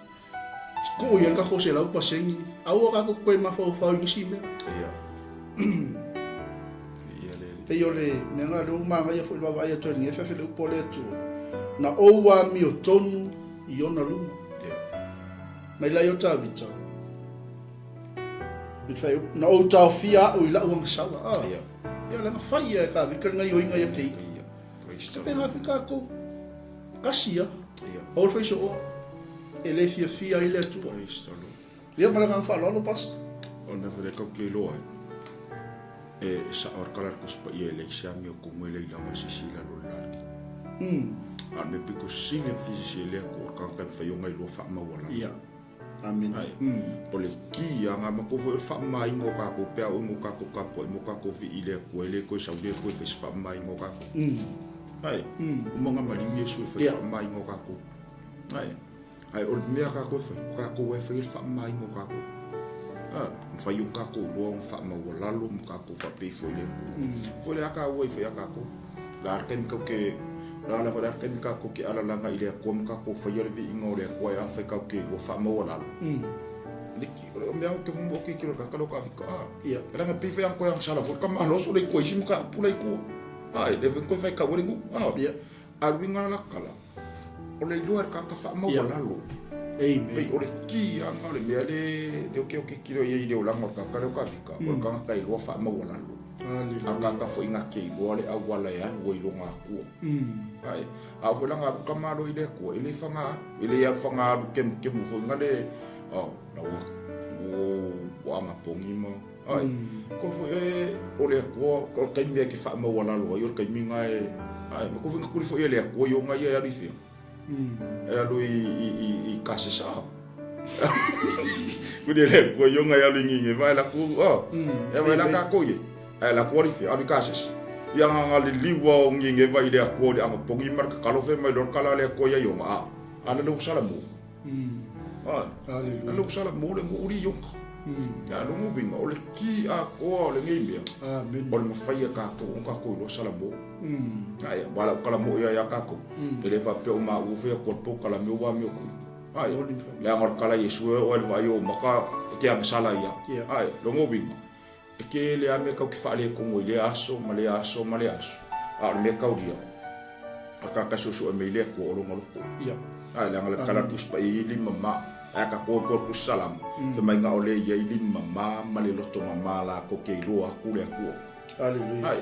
Kuu i ai le tatou 100%, aua tatou te toe mafaufau i nisi mea. Ia. Ia le Alii. Pei o le mea lena lea ua manaia foi le vaavaai atu ai i lenei afiafi le upu a le Atua, na ou amiotonu i ona luma. Ia. Mai lai o Tavita, i le fai, na ou taofia a'u i la'u agasala. Ah. Ia. Ia, leaga fai ia e Tavita le gaioiga ia te ia. Ia. Praise the Pēnā Lord. foi tatou. Kasi ia. Ia. Pau le faisooa. E le fiafia ai le Atua. Praise the Lord. Ia ma le agaga faaaloalo, Pastor. O le mea foi lea kau ke iloa ai, e sao le kala le Tusi Paia e leai se amio kumu e leai lava se isi i lalo o le lalaki. A o le mea pito sili ona fiasisi e le Atua o le tagata e mafai ona iloa faamaualalo. Ia. Amene. Ai, o le ki a ngā matua foi o le faamamaina o tatou pe a oo ina o tatou tapuai ma o tatou vii i le Atua e le toe sau le Atua e fai se faamamaina o tatou. Ai, uma ona maliu Iesu e fai le faamamaina o tatou. Ai, ae o le mea a tatou e fai, o tatou e fai le faamamaina o tatou. A, mafai ona tatou iloa ona faamaualalo ma tatou faapea ifo i le Atua. Foi le a taua ifo ia tatou. La le taimi tatou te la lava le taimi tatou te alalaga i le Atua ma tatou faia le viiga o le Atua e afai tatou te iloa faamaualalo. Liki, o le mea o te mo ke kilo ka kalo ka fika. Ia. Langa pe fai ang koe ang sala fo ka malo so le koe isi ka pula i kua. Ai, le fai koe fai ka wale ngu. Ah. Ia. A luinga la kala. O le iloa e le tagata faamaualalo. Amen. Pei o le ki anga o le mea le le oke oke kilo ia i le olaga o le tagata lea o Kavika, o le tagata iloa faamaualalo. Hallelujah. A o le tagata foi na te iloa le auala e alu ai i lona Atua. Ae, a oo foi la nga alu ka malo i le Atua, e le faga alu, e le alu faga alu kemukemu foi nga le, oh, la ua, ua, ua agapogi ma, ai, ko foi e, o le Atua, o le taimi e te faamaualalo ai, o le taimi na e, ai, ma ko foi nga kuli foi e le Atua i ona ia e alu i fea. E alu i, i, i, i Kasesa. Kuli e le Atua i ona e alu i Nineva, e laku, oh, e vai la kākou ia. Ae laku alu i fea, alu i Kasesa. Ia nga nga liliu o Nineva i le Atua o le agapogi ma le kakalo fe mai loa le kala a le Atua ia i ona, a, a le leu sala mo. Ai, Hallelujah. le leu sala mo le nguli i ona. Ia, longa uiga, o le ki atoa o lenei mea, Amen. o le mafai e tatou ona tatou iloa sala mo. Ai, wa lau kala mo ia ia tatou. E le faapea o maua fai atu o le polokalame ua amio kui. Ai, leaga o le kala Iesu e oo ai le vaai o maka e te agasala ia. Ai, longa uiga, e tele lava mea tatou te faaletonu ai i lea aso ma lea aso ma lea aso. A o le mea kaulia, o le tagata e suesue mai le Atua o lona loto. Ia. Ae leaga le tala Tusi Paia e i ai lima mama. Ae a tatou o atu i le Tusi Salamo, fai mai na o le i ai lima mama ma le loto mama latou te iloa atu le Atua. Aleluia. Ae,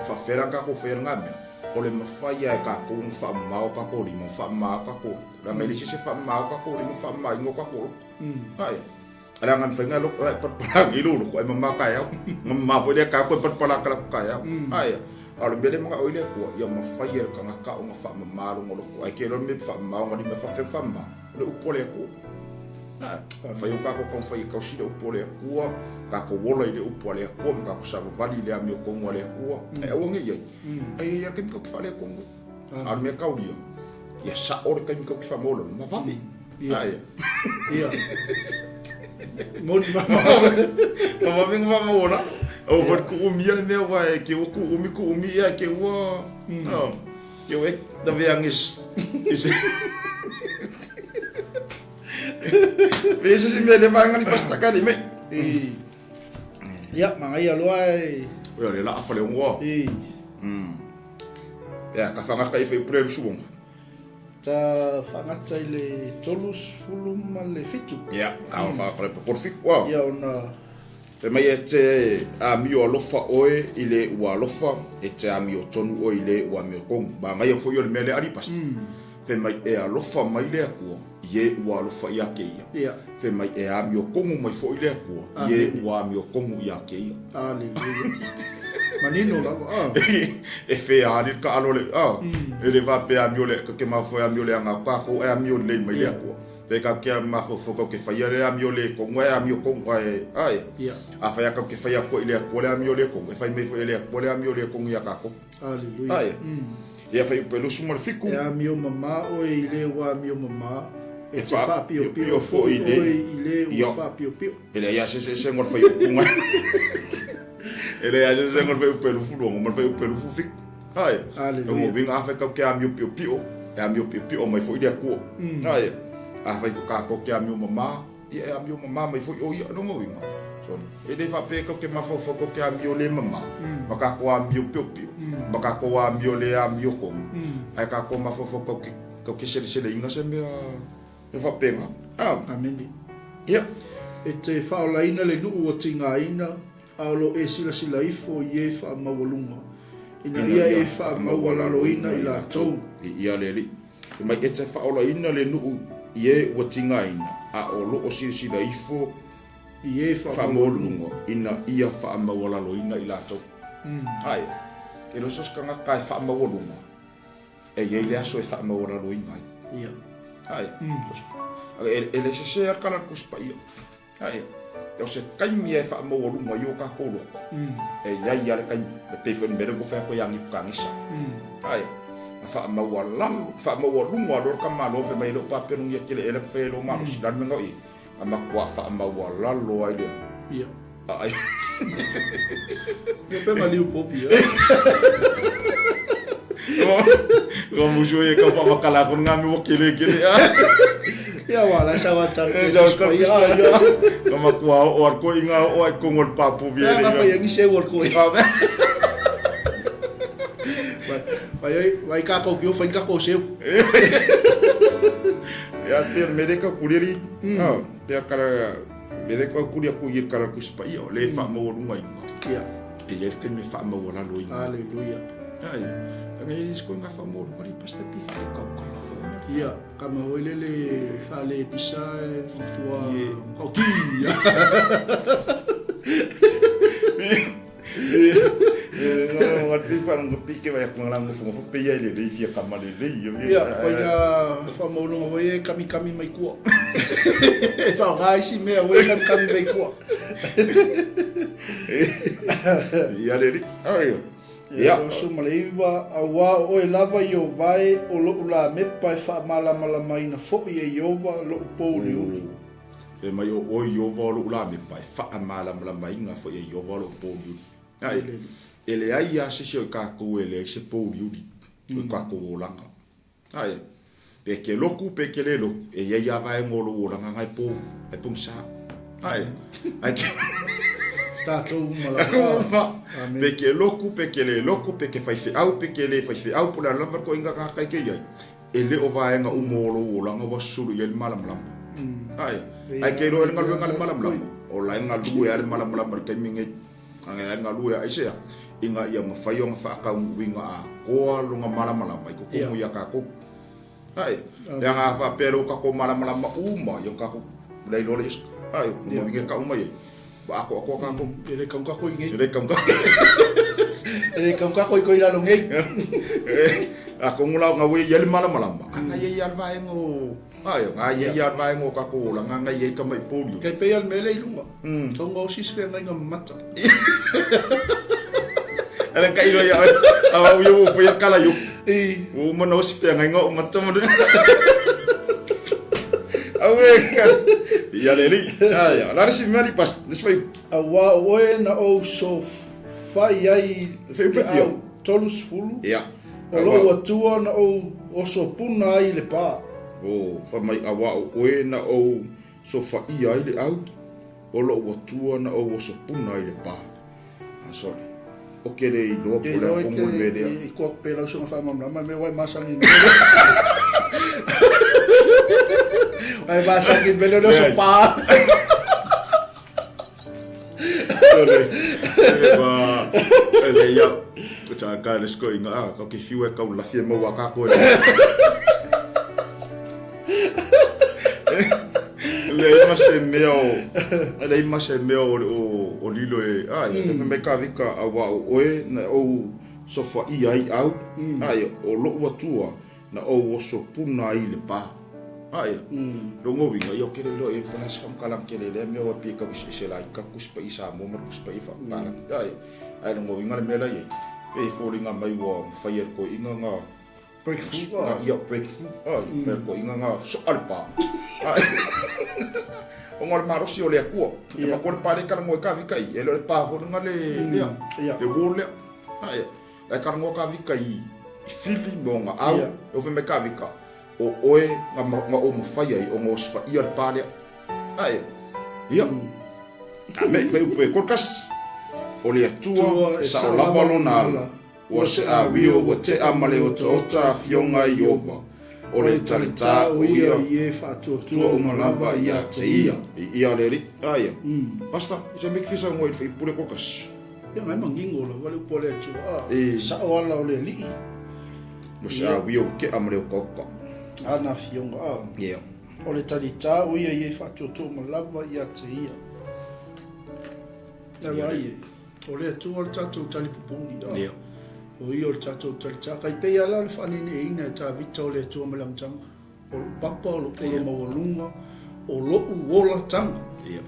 e faapefea la ona tatou faia lena mea? O le mafai lava e tatou ona faamama o tatou lima ma faamama o tatou loto. Leaga e leai se isi e faamama o tatou lima ma faamamaina o tatou loto. Ae, leaga e mafai ona e palapala nei lou loto ae mama taeao. Ona mama foi lea taeao toe palapala talaatu taeao. Ae, a o le mea lea e manao ai le Atua, ia mafai e le tagata ona faamama lona loto. Ae te iloa le mea e faamama ona lima e faafefea ona faamama? O le upu a le Atua. Ae, mafai ona tatou taumafai e tausi le upu a le Atua, tatou ola i le upu a le Atua ma tatou savavali i le amiotonu a le Atua. Ae aua ne i ai, ae i ai lava le taimi tatou te faaletonu ai. A o le mea taulia, ia sao le taimi tatou te faamaualalo ma vave. Ia. Ae. Ia. Moni ma. Ma vave nga faamaualalo. Aua foi le kuumia le mea aua e ke ua kuumi kuumi ia ke ua ke ua e taveage ise Pe se se mea le vaega ni pasta ka ni me. I. Ia, magaia loa e. Ia le la fale ongoa. I. Ia ka whangata i whai pure rusu ongo. Ta whangata i le 37. Ia, ka mm. whangata le popor Wow. Ia ona Fai mai e te amio alofa oe i le ua alofa, e te amio tonu oe i le ua amio tonu. Manaia foi o le mea lea ali pasta. Fai mai e alofa mai le Atua i e ua alofa ia te ia. Ia. Fai mai e amio tonu mai foi le Atua i e ua amio tonu ia te ia. Aleluia. Manino lava. Ah. E fea ali le taalo le, ah. E le faapea amio le, ka ke mafoe amio leaga atu tatou e amio lelei mai le Atua. Pe kau ke mafaufau kau ke whaia le amio le kongu e amio kongu ae ae. Ia. A whai a kau ke whaia koe i le Atua le amio le kongu e whai mei foi e le Atua le amio le kongu ia kākou. Aleluia. Ae. Ia whai upe lusu ma le fiku. E amio mama oe i le ua amio mama, e E te whaapiopio whaapiopio foi foi i le oe i le ua Ia. whaapiopio. E leai a se se se ngol whai upunga. E leai a se se ngol whai upe lufu luongo ma le whai upe lufu fiku. Ae. Aleluia. O winga a whai kau ke amio pio pio, e amio pio pio mai foi le Atua. Ae. A whai fo kākou ke amio mama, ia e amio mama mai foi o ia, longo winga. So, e le whape kau ke mafaufau kau ke amio le mama, ma kākou amio pio pio, ma kākou amio le amio kongu. Ae kākou mafaufau kau ke, kau ke selesele inga se mea, e whapenga. Ah. Amene. Ia. E te whaolaina le nuu o tigaina, a o lo e silasila ifo i e whaamaualuga, ina ia e whaamaualaloina i latou. I ia le alii. Fai mai, E te whaolaina le nuu i e ua tigaina, a o lo o silasila ifo I e whaamaualuga, ina ia whaamaualaloina i latou. Ae, e le so se tagata e whaamaualuga, e i ai le aso e whaamaualaloina ai. Ia. Ae, e le sese a kala le Tusi Paia. Ae, o se taimi e whaamaualuga i o kākou loko, e i ai a le taimi, le pei foi le mea lea ua fai atu ia Nipukangesa. Ae, na whaamaualalo, whaamaualuga loa le tamaloa fai mai e le o papenogia tele ea le fai e lo malosi, la le mea na o i, na matua whaamaualalo ai lea. Ia. Ai. Ia pe maliu popi, ia. Ko musu e ka whamakala ko ngā me kele kele. Ia wa la sa wa tal. E sa ka ia. Ka makua o ar ko inga o ai ko ngol papu vi ele. Ka whai angi se wal ko. Vai vai ka ko kio whai ka ko seu. Ia te mere ka kureri. Ah, te kara mere ka kuri aku i kara kuspa ia le whaamaualunga inga. Ia. E ia ke me whaamaualalo inga. Hallelujah. Ai. Anga i sko nga whaamaualunga ri pasta pi whare kau kala. Ia, ka ma hoi lele whale pisa e tua kauki. Nga pi pa nga pi ke vai ku nga ngofu ngofu pe ia le le fia ka ma le le ia. Ia, koi nga whaamaualunga hoi e kami kami mai kua. E whaonga isi mea hoi e kami kami mai kua. Ia le li. Ai. Ia, rosu ma le iwa, auā o oe lava i o vae o loʻu lā mepa e faamalamalamaina foʻi e Ieova loʻu pōuliuli. Fai mai o oe Ieova o loʻu lā mepa e faamalamalamaina foʻi e Ieova loʻu pōuliuli. Ai, e leai a se isi o i kākou e leai se pōuliuli o i kākou olaga. Ai, pe ke loku, pe ke le loku, e iai a vaega o lou olaga ngai pō, ai pogisa. Ae, ae ke... Tatou uma lava. Pe ke loku, pe ke le loku, pe ke faifeau, pe ke le faifeau, po o le a lava le ituaiga tagata e ke i ai, e le o vaega uma o lou olaga ua susulu i ai le malamalama. Ae, ae ke iloa e le galuega a le malamalama, o la e galue lava le malamalama i le taimi lenei. Ae la e galue lava aisea? Ina ia mafai ona faataunuuina atoa lona malamalama i totonu ia tatou. Ae, leaga a faapea lea ua tatou malamalama uma ia tatou le iloa le isi. Ae, ua mawinga e tau mai ai. Ua atoatoa tatou. E le kau kako i nei. E le kau kako. E le kau kako i koi lalo nei. Atonu la ona ua i ai le malamalama, a na i ai lava le vaega o, ae, na i ai lava le vaega o tatou olaga na i ai tamai pouli. Kei pei a le mea lea i luga. Tau gaosi se feagaiga mamata. Ala ka iloa ia oe. Awa ua ua faia kala iu. Ua uma na osi feagaiga o mata ma Aue. Ia le li. Ai, la resi mea li pas. Nisi fai. Auā o oe na ou sofai ai le au 30. Ia. O lou Atua na ou osopuna ai le pa. O, fai mai auā o oe na ou sofaia ai le au, o lou Atua na ou osopuna ai le pa. Ah, sorry. O ke le iloa po le a komo le mea lea. I koa pe lau soga whaamamlama, me wai masani me leo. Wai masani me leo leo sopa. Sorry. E ba, e le ia. Ko tā ka le sko inga, ah, ka ke fiu e kau lafi e maua ka koe. Leai ma se mea o, leai ma se mea o, o, o lilo e, ai, mm. le mea ka vika a wa o oe na ou sofaia ai au, mm. ai, o lo'u Atua na ou oso puna ai le pa. Ai, mm. longo winga, ia o kere ilo e pona se whamkalang kere lea mea wa pie ka wisi ese lai ka kuspa i sa mo mar kuspa i whamkalang. Mm. Ai, ai longo winga le mea lai e, pe i fōringa mai wa mwhai e ko inga ngā Breakthrough ah. Ia breakthrough ah, mm. Whai ko inga ngā so ale pā. O ngā le marosi o le akua. Te yeah. mako le pā le karango e ka vika i. E le pā whorunga le, mm. lea, yeah. le wall lea. Ah, ia. E karango ka vika i, i whili mo ngā au. Yeah. E o me ka vika. O oe ngā, ngā o mawhai ai, o ngā oswha ia le pā lea. Ah, ia. Ia. Mm. Ka mea i whai upu e korkas. O le atua, e sa o lava lona ala. Ua seʻawio, ua teʻa ma le otaota afioga i Ieova, o le talitā o ia i e faatuatua uma lava ia te ia. I ia le alii, a ia. Pastor, i se miki fisa ngoe i le whaipule kokas. Ia ngai mangingo lava le upu a le Atua, a sao ala o le alii. Ua seʻawio, ua teʻa ma le otaota. Ana afioga, a. Ia. O le talitā o ia i e faatuatua uma lava ia te ia. Aua ai e. O le Atua le tatou talipupuni, a. Ia. O ia o le tatou talitā. Kai pei a la le faaneneeina e Tavita o le Atua mai le amataga. O lou papa, o lou ola maualuga, o lou olataga. Ia.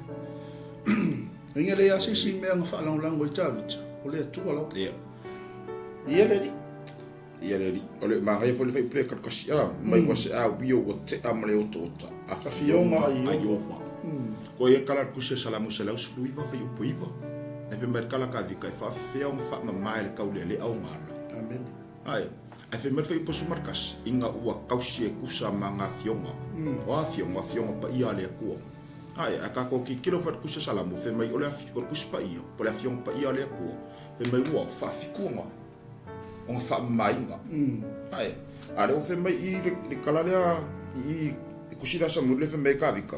Inga le ia se isi mea na faalagolago ai Tavita, o le Atua lava. Ia. Ia le Alii. Ia le Alii. O le magaia foi le faipule e kalukasi a, mai ua se a wio ua tea ma le otaota. Afioga a Ieova. Ko ia kala kusi e Salamu 119 fuaiupu 9. E fai mai le kala ka vika e faafefea ona faamama e le kaulealea o gala. Amene. Ae, ae fai mai le fuaiupu 11, ina ua kausi e kusa ma nga afioga. O a afioga? O afioga paia a le Atua. Ae, ae tatou tilotilo foi i le tusi a Salamu, fai mai o le o le tusi paia, po o le afioga paia a le Atua, fai mai ua faafitu ona ona faamamaina. Ae, a lea ua fai mai i le, le kala lea i i kusi lea Samuel lea fai mai e Kavika,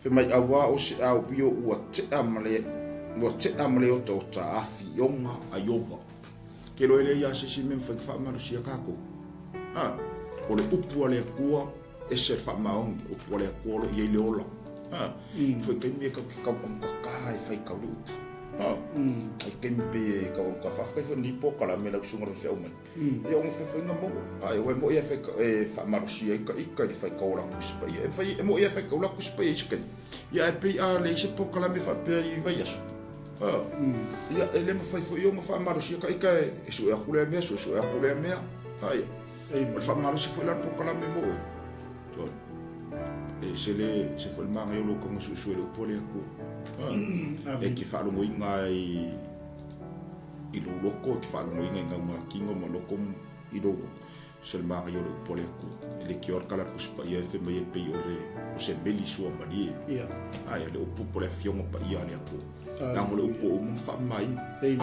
fai mai auā o se ao io ua tea ma le ua tea ma le otaota afioga a Ieova. Ke loe lea ia se isi mea mafai ona faamalosia tatou. A, o le upu a le Atua ese le faamaoni, upu a le Atua o lo o i ai le ola. A, foi taimi e kau ke kau augata e fai kau le upu. A, ai taimi pe e kau augata. Faafetai foi ni polokalame lau susuga le faifeau mai. Ia o faiga maua. A, e oe moi e fai e faamalosia ai ka ika i le fai kau o la Tusi Paia. E fai e moi e fai kau la Tusi Paia i se taimi. Ia ae pei a leai se polokalame faapea i vaiaso. A, ia e le mafai foi ona faamalosia ka ika e sue atu lea mea, suesue atu lea mea. A, ia. O le faamalosi foi la le polokalame mo oe. Toi. E se le se foi le magaia o lou taga suesue i le upu a le Atua. A, e te faalogoina ai i lou loko, e te faalogoina i gauga kino ma loko i lou. Se le magaia o le upu a le Atua. E le kioa le kala a le Tusi Paia e fai mai e pei o le o se meli suamalie. Ia. Ae o le upu po o le afioga paia a le Atua. Leaga o le upu o uma na faamamaina. Ae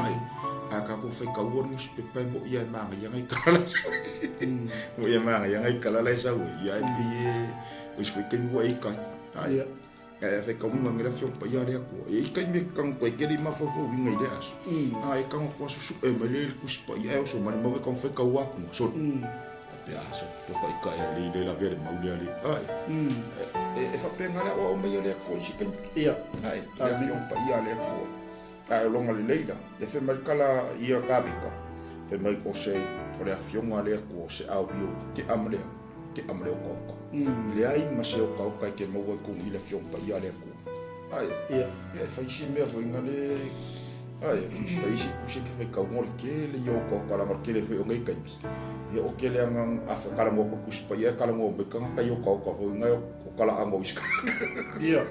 a tatou faitaua le nusipepa e moi lava e manaia nai tala la e sau ai. Moi e manaia nai tala la e sau ai. Ia e pei e o isi foi taimi ua e ita ai. Ae ae a faitau mai le afioga paia a le Atua. E i ai taimi e tago atu ai e te le i mafaufauina i lea aso. A e tago atu a susue mai le Tusi Paia ae oso mai le mau e tago faitau atu. Soli. Pe a sa toka i ka e le le lavea le mau lea le. Ai. E faapena le aoao mai a le Atua i si taimi. Ia. Ai, le afioga paia a le Atua. Ae o loga lelei la, e fai mai le tala ia Tavita, fai mai o se, o le afioga a le Atua o se aoio te ama le, te ama le okaoka. E leai ma se okaoka e te maua i tonu i le afioga paia a le Atua. Ai, Ia. ia e fai si mea foi na le, ai, fai si kusi ke fai kau ngore kele ia okaoka langa kele foi o nei taimi. Ia o kele anga a fa kala ngo ko kusi paia kala ngo mai kanga kai okaoka foi ngai o kala anga o iska. Ia.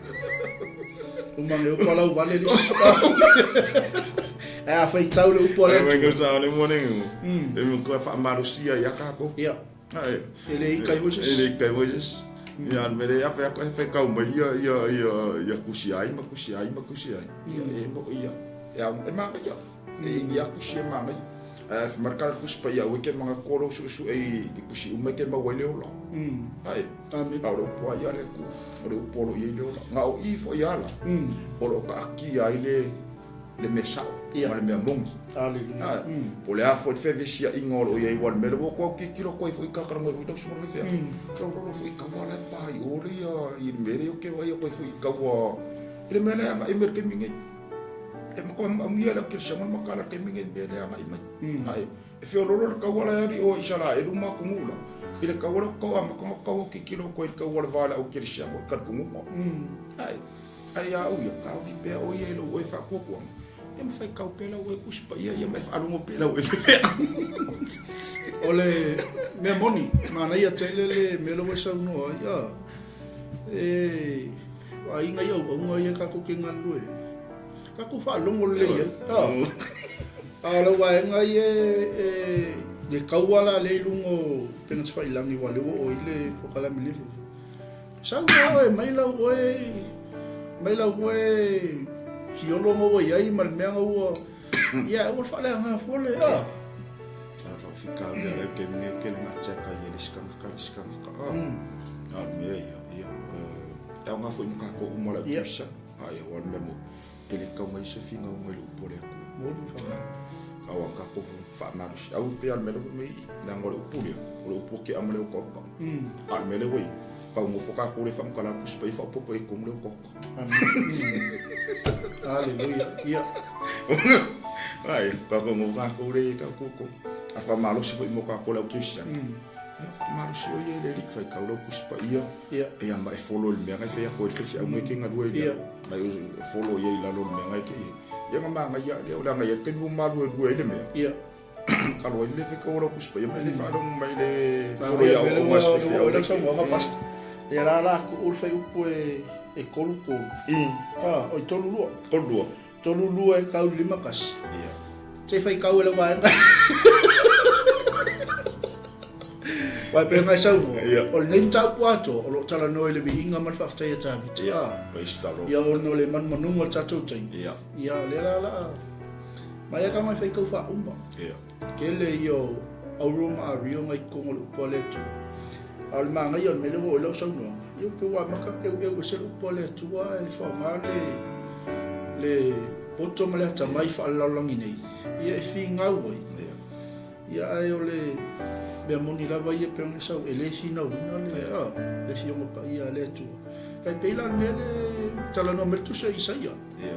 Uma nge upu alau vale li. E a fai tau le upu a le Ai Atua. mai sa le mo nei. E mo ko fa malusia ia ka ko. Ia. Ai. E le ika i Moses. E le ika i Moses. Ia me le ape ako e fai kau mai ia ia ia ia kusi ai ma kusi ai ma kusi ai. Ia e mo ia. E a e ma ia. E ia kusi e ma mai. Ae a marka kusi pa ia ue ke mga kolo su su e i kusi uma ke mau ai le ola. Ai. Amen. A o le upu a ia le Atua, o le upu o lo o i ai le ola. Na o i foi ala, o lo o taatia ai le, le mea sao, Ia. ma le mea moni. Hallelujah. Ae, po o le a foi le fevesiaiga o lo o i ai, aua o le mea lea ua ou tilotilo atu ai foi i tagata mai foi i lau susuga le faifeau. Feoloolo foi i taua la e pa i o le ia i le mea lea ou te vaai atu ai foi i taua i le mea lea e agai mai i le taimi nei. E matua manaomia le kerisiano le mataala i le taimi nei i le mea lea e agai mai. Ae, E feoloolo le taua la e ali o Isaraelu ma atunuu la, i le taua lea o tau amata ona tau tilotilo atu ai i le taua o le va o le au kerisiano i talitonuga. Ae, ae ia au ia, taofi pea oe ia i lou oe faatuatuaga, ia ma faitau pea lau oe Tusi Paia ia ma e faalogo pea lau oe faifeau. O le mea moni, manaia tele le mea lea ua e saunoa ai, a, e vaaiga i auauna ia tatou te galulue ai. Tatou faalogo lelei ai. A, a o lau vaega ia e, le kaua la lea i luga o Upegatafailagi aua o lea ua oo i le polokalame lea. Sau la oe mai lau oe, mai lau oe fiolo nga ua i ai ma le mea nga ua, ia aua le faaleaga fua le, a. A faafika mea lea ke mea ke le ngatiaka i le sikanga ka le sikanga ka a. A le mea ia, ia, e aoga foi mo kākou uma le au kerisiano. Ai, aua le mea moni, e le tau mai se finauga i le upu a le Atua. Moni whanga. Ka o kākou whaamalosi. Au pea le mea lea mai i, leaga o le upu lea, o le upu o ke ama le okaoka. A o le mea lea ua i, pau nofo kākou le whaamukala pusi pai whaopopo e komu le okaoka. Amen. Hallelujah. Ia. Ai, kākou nofo kākou le kākou ko. A whaamalosi foi mo kākou le au kerisiano. Ia, whaamalosi o ia i le alii whaikau lau pusi paia. Ia. Ia ma e follow i le mea ngai fai atu ai le faifeau ngai ke galue i Ia. lalo. Mai e follow ia i lalo o le mea ngai ke i ai. Ia nga magaia lea o le agaia i le taimi ua maluelue ai le mea. Ia. Kalo ai le faitau o lau Tusi Paia ma e le faalogo mai le follow Magaia ia le mea o lea o se ua faifeau oo i lau ngai ke saunoaga i. Pastor. Lea la la kuu le faiupu e e 3 3. Ah, oi 3 2. 3 2. 3 2 e kau i le 5 1. Ia. Se i faitau e lau vaega. Wai pea ngai saunoa, Ia. o lenei mataupu atoa, o lo o talanoa i le viiga ma le faafetai a Tavita. Ia, Ah, praise the Lord. ia ona o le manumanuga o le tatou taimi. Ia. Ia, lea la la mai a ka mai faitau faauma. Ia. Tele ia o auro ma ario ngai totonu o le upu a le Atua. A o le manaia o le mea lea ua oo i lau saunoaga, ia pe ua amata eueu ese le upu a le Atua ae faaaoga le, le poto ma le atamai faalelalolagi nei, ia e finau ai. Ia. Ia ae o le mea moni lava ia pei ona sau, e le finauina le, Ia. a, le Afioga Paia a le Atua. Tai pei la le mea lea e talanoa mai le Tusi a Isaia. Ia.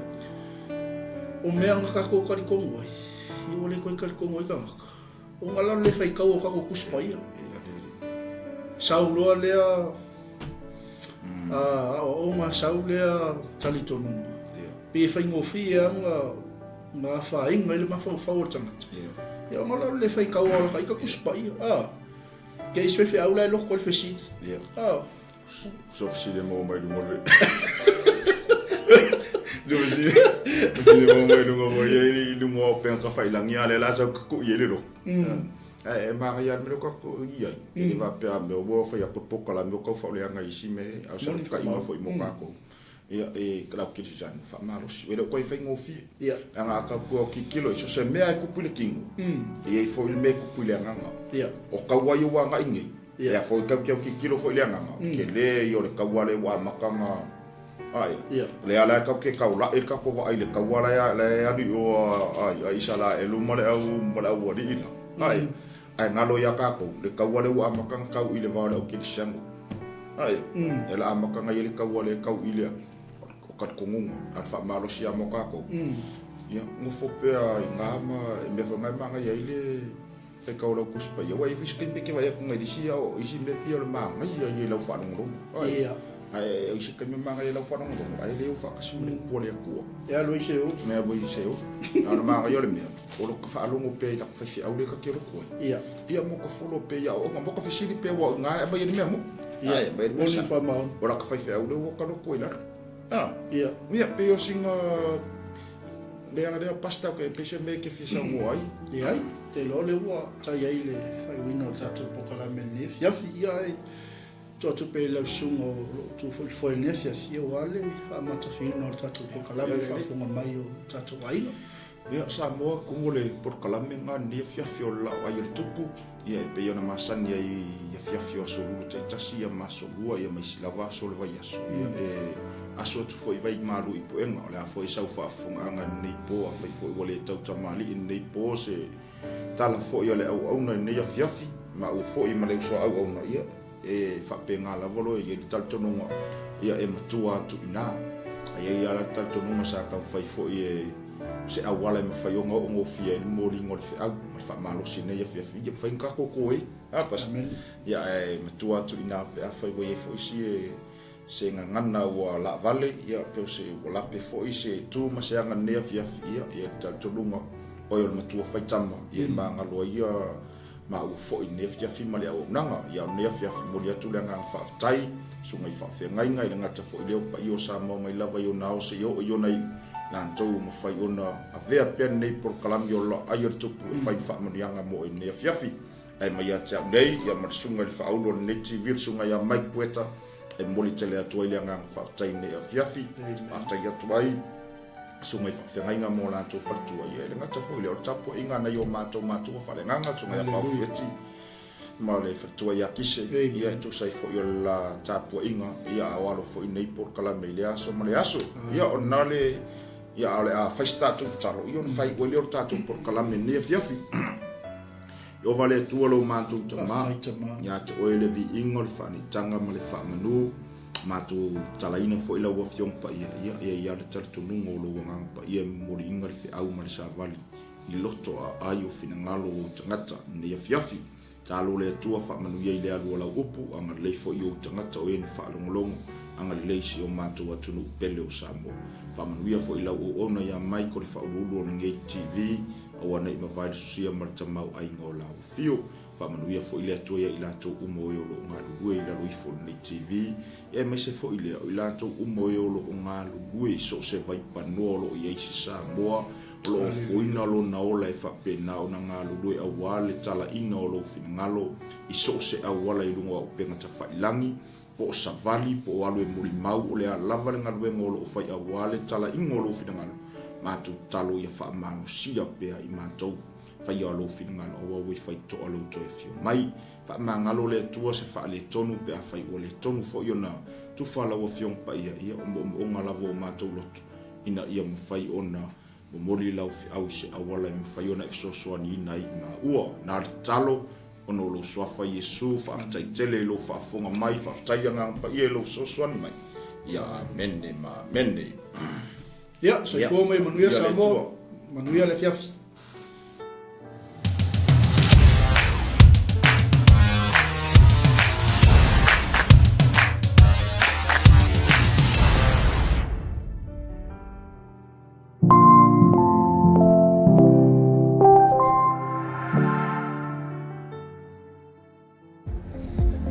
O mea na tatou talitonu ai, ia ua le toe talitonu ai tagata. Ona la le faitau o tatou Tusi Paia. Ia, le alii. Sau loa lea aoaoga, sau lea talitonuga. Ia. Pe faigofie lava ona afaina ai le mafaufau o le tagata. Ia. Ia ona la le faitau o laka ita Tusi Paia. A, ke isi faifeau la e loko ai le fesili. Ia. A. So fesili e maua mai luga o le So fesili fesili e maua mai luga foi i luga o upega tafailagi a o lea la sau tu'i ai le loto. Ae e manaia lava le mea lea ua tatou i ai, e le faapea a mea ua fai atu le polokalame ua tau faaoleaga i isi mea, a o se alofaiga foi mo tatou. Ia, e lau kerisiano, faamalosi. E le o toe faigofie. Leaga a tatou tilotilo i so o se mea e tupu i le tino, e i ai foi le mea e tupu i le agaga. O taua ia ua agai nei, lea foi tatou te tilotilo foi i le agaga, o le tele ia o le taua lea ua amata ona Aia. Lea la tatou te taulai le tatou vaai i le taua la e alu i o a Isaraelu ma le au ma le aualii la. Aia. Ae galo ia tatou le taua lea ua amata ona tau i le va o le au kerisiano. Aia. E la amata ona i ai le taua lea e tau i le o talitonuga a o le faamalosi lava mo tatou. Ia, nofo pea i ina ma e mea foi lena e manaia ai le faitau o lau Tusi Paia. Aua e i ai foi isi taimi e te vaai atu i isi ao, isi mea pei o le manaia ia i lau faalogologo. Ia. Ae o isi taimi e manaia i lau faalogologo, ae le o faatasi ma le upu a le Atua. E alu ai se o. E alu ai se o. A o le manaia o le mea, o lo ta faalogo pea i laka faifeau lea ta te loto ai. Ia. Ia mo ka folo pea ia aoaoga, mo ka fesili pea ua ina e aumai ai le mea mo. Ia. Ae aumai le mea sa. O laka faifeau lea ua ta loto ai lalo. Ah. Ia. Ia, pei o sina Leaga lea Pastor ke pei se mea e te fia saunoa ai. Leai, te iloa o lea ua tai ai le faaiuina o le tatou polokalame i lenei afiafi. Ia ae tuu atu pea i lau susuga o lo o tu foi i le foe i lenei afiafi, ia aua le faamatafiina o le tatou polokalame i le faafofoga mai o tatou aiga. Ia, Samoa, tumu le polokalame lena i lenei afiafi o le Laoai o le Tupu. Ia, e pei ona masani ai i afiafi o aso lua taitasi, ia ma aso lua, ia ma isi lava aso o le vaiaso. Ia, e aso atu foi vai malu i puega. O le a foi sau faafofogaaga i lenei po, afai foi ua le tau tamalii i lenei po se tala foi a le auauna i lenei afiafi, maua foi ma le uso a auauna, ia, e faapena lava loa e i ai le talitonuga, ia, e matua atu i ina. A i ai lava la le talitonuga sa taumafai foi e se auala e mafai ona oo gofie ai le momoliga o le feau ma le faamalosi i lenei afiafi, ia mafai ona tatou toe. A, Pastor? Amen. Ia, ae matua atu i ina pe afai ua i ai foi si se gagana ua laavale, ia, pe o se ua lape foi se tu ma se aga i lenei afiafi, ia, e i ai le talitonuga, oe o le matua faitama, ia e magalo ai ia maua foi i lenei afiafi ma le auaunaga. Ia, o lenei afiafi, momoli atu le agaga faafetai, susuga i faafeagaiga, i le gata foi lea o paia o Samoa mai lava i ona ao seia oo i ona iu, latou ua mafai ona avea pea lenei polokalame o Laai o le Tupu e fai ma faamanuiaga mo oe i lenei afiafi. Ae mai ia te au nei, ia ma le susuga i le faaulu o lenei TV, le susuga ia Mike Pueta, e momoli tele atu ai le agaga faafetai i lenei afiafi. Faafetai atu ai susuga i faafeagaiga ma o latou faletua, ia e le gata foi lea, o le tapuaiga a nai o matou matua faaleagaga, susuga ia Faofieti ma le faletua ia Kise, ia e tusa ai foi o le la tapuaiga, ia a o alo foi nei polokalame i lea aso ma le aso. Ia o lena le, ia a o le a fai se tatou tatalo, ia ona faaiu ai lea o le tatou polokalame i lenei afiafi. Ieova le Atua lo matou Tama, ia te oe le viiga o le faanitaga ma le faamanu, matou talaina foi lau Afioga Paia, ia, ia i ai le talitonuga o lou Agaga Paia e momoliina le feau ma le savali i loto a ai o finagalo o ou tagata i lenei afiafi. Talo le Atua faamanuia i le alu o lau upu, agalelei foi i ou tagata o e na faalogologo, agalelei i si o matou atunuu pele o Samoa. Faamanuia foi i lau auauna ia Mike o le faauluulu o lenei TV, Aua ne i mavae le sosia ma le tamaoaiga o lau afio. Faamanuia foi le Atua ia i latou uma o e o lo o galulue i lalo ifo o lenei TV, ia aemaise foi lea o i latou uma o e o lo o galulue i so o se vaipanoa o lo o i ai se Samoa o lo o ofoina lona ola e faapena ona galulue aua le talaina o lou finagalo i so o se auala i luga o auupega tafailagi, po o savali, po o alu e mulimau, o le a lava le galuega o lo o fai aua le talaiga o lou finagalo, matou tatalo ia faamalosia pea i matou faia o lou finagalo, aua ua i faitotoa lou toe afio mai. Faamagalo le Atua se faaletonu pe afai ua letonu foi ona tufa lau Afioga Paia, ia o moomooga lava o matou loto, ina ia mafai ona momoli lau feau i se auala e mafai ona e fesoasoaniina ai i maua. Na le tatalo, ona o lou Suafa Iesu, faafetai tele i lou faafofoga mai, faafetai Agaga Paia i lou fesoasoani mai. Ia Amene ma Amene. Ia, soifua ma ia manuia Samoa, manuia le afiafi.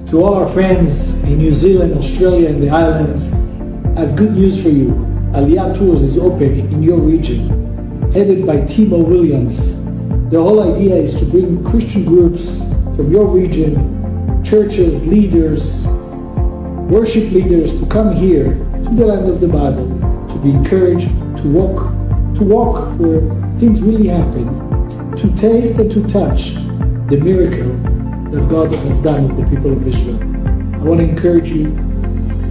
To all our friends in New Zealand, Australia, and the islands, I have good news for you. Aliyah Tours is open in your region. Headed by Timo Williams. The whole idea is to bring Christian groups from your region, churches, leaders, worship leaders to come here to the land of the Bible to be encouraged to walk to walk where things really happen, to taste and to touch the miracle that God has done with the people of Israel. I want to encourage you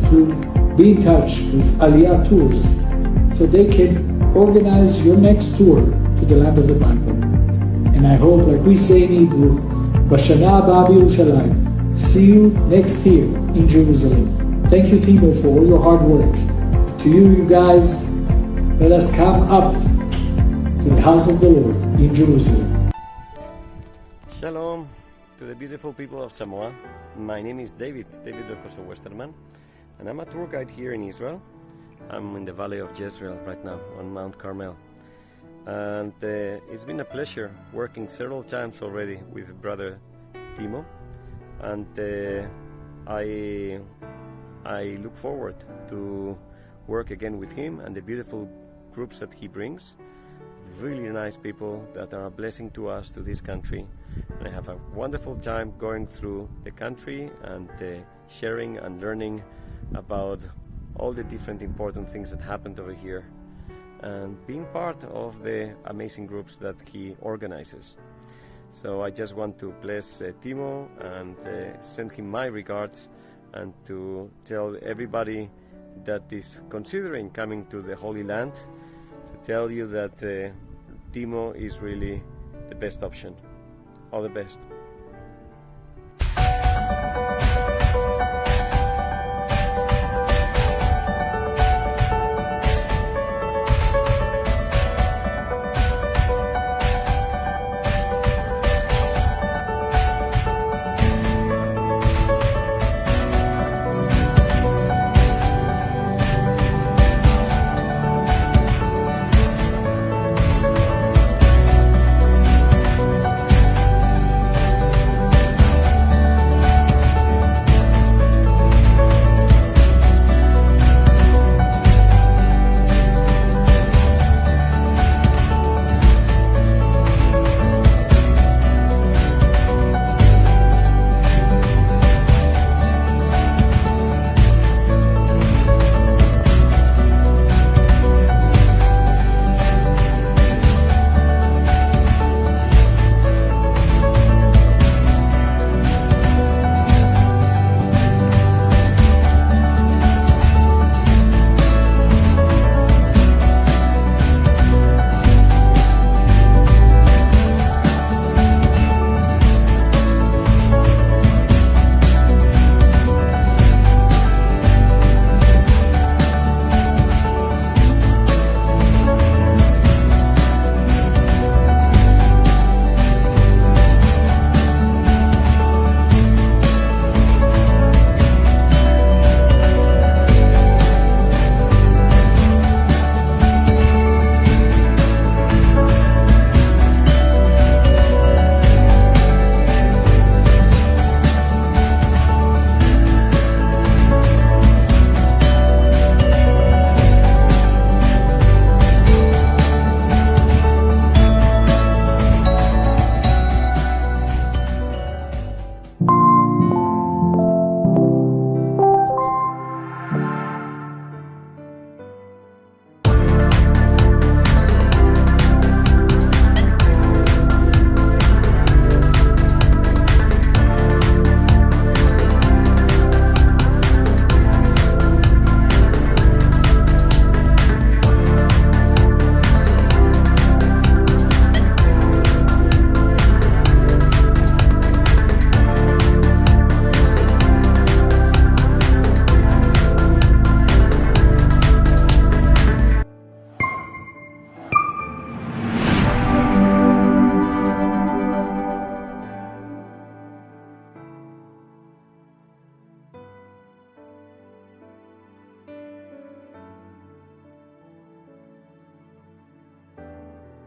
to be in touch with Aliyah Tours so they can organize your next tour to the land of the Bible. And I hope, like we say in Hebrew, בשנה הבאה בירושלים. See you next year in Jerusalem. Thank you, Timo, for all your hard work. To you, you guys, let us come up to the house of the Lord in Jerusalem. Shalom to the beautiful people of Samoa. My name is David, David Delcoso Westerman, and I'm a tour guide here in Israel. I'm in the Valley of Jezreel right now on Mount Carmel. And it's been a pleasure working several times already with brother Timo. And I, I look forward to work again with him and the beautiful groups that he brings. Really nice people that are a blessing to us, to this country. And I have a wonderful time going through the country and sharing and learning about all the different important things that happened over here and being part of the amazing groups that he organizes. So I just want to bless Timo and send him my regards and to tell everybody that is considering coming to the Holy Land to tell you that Timo is really the best option. All the best.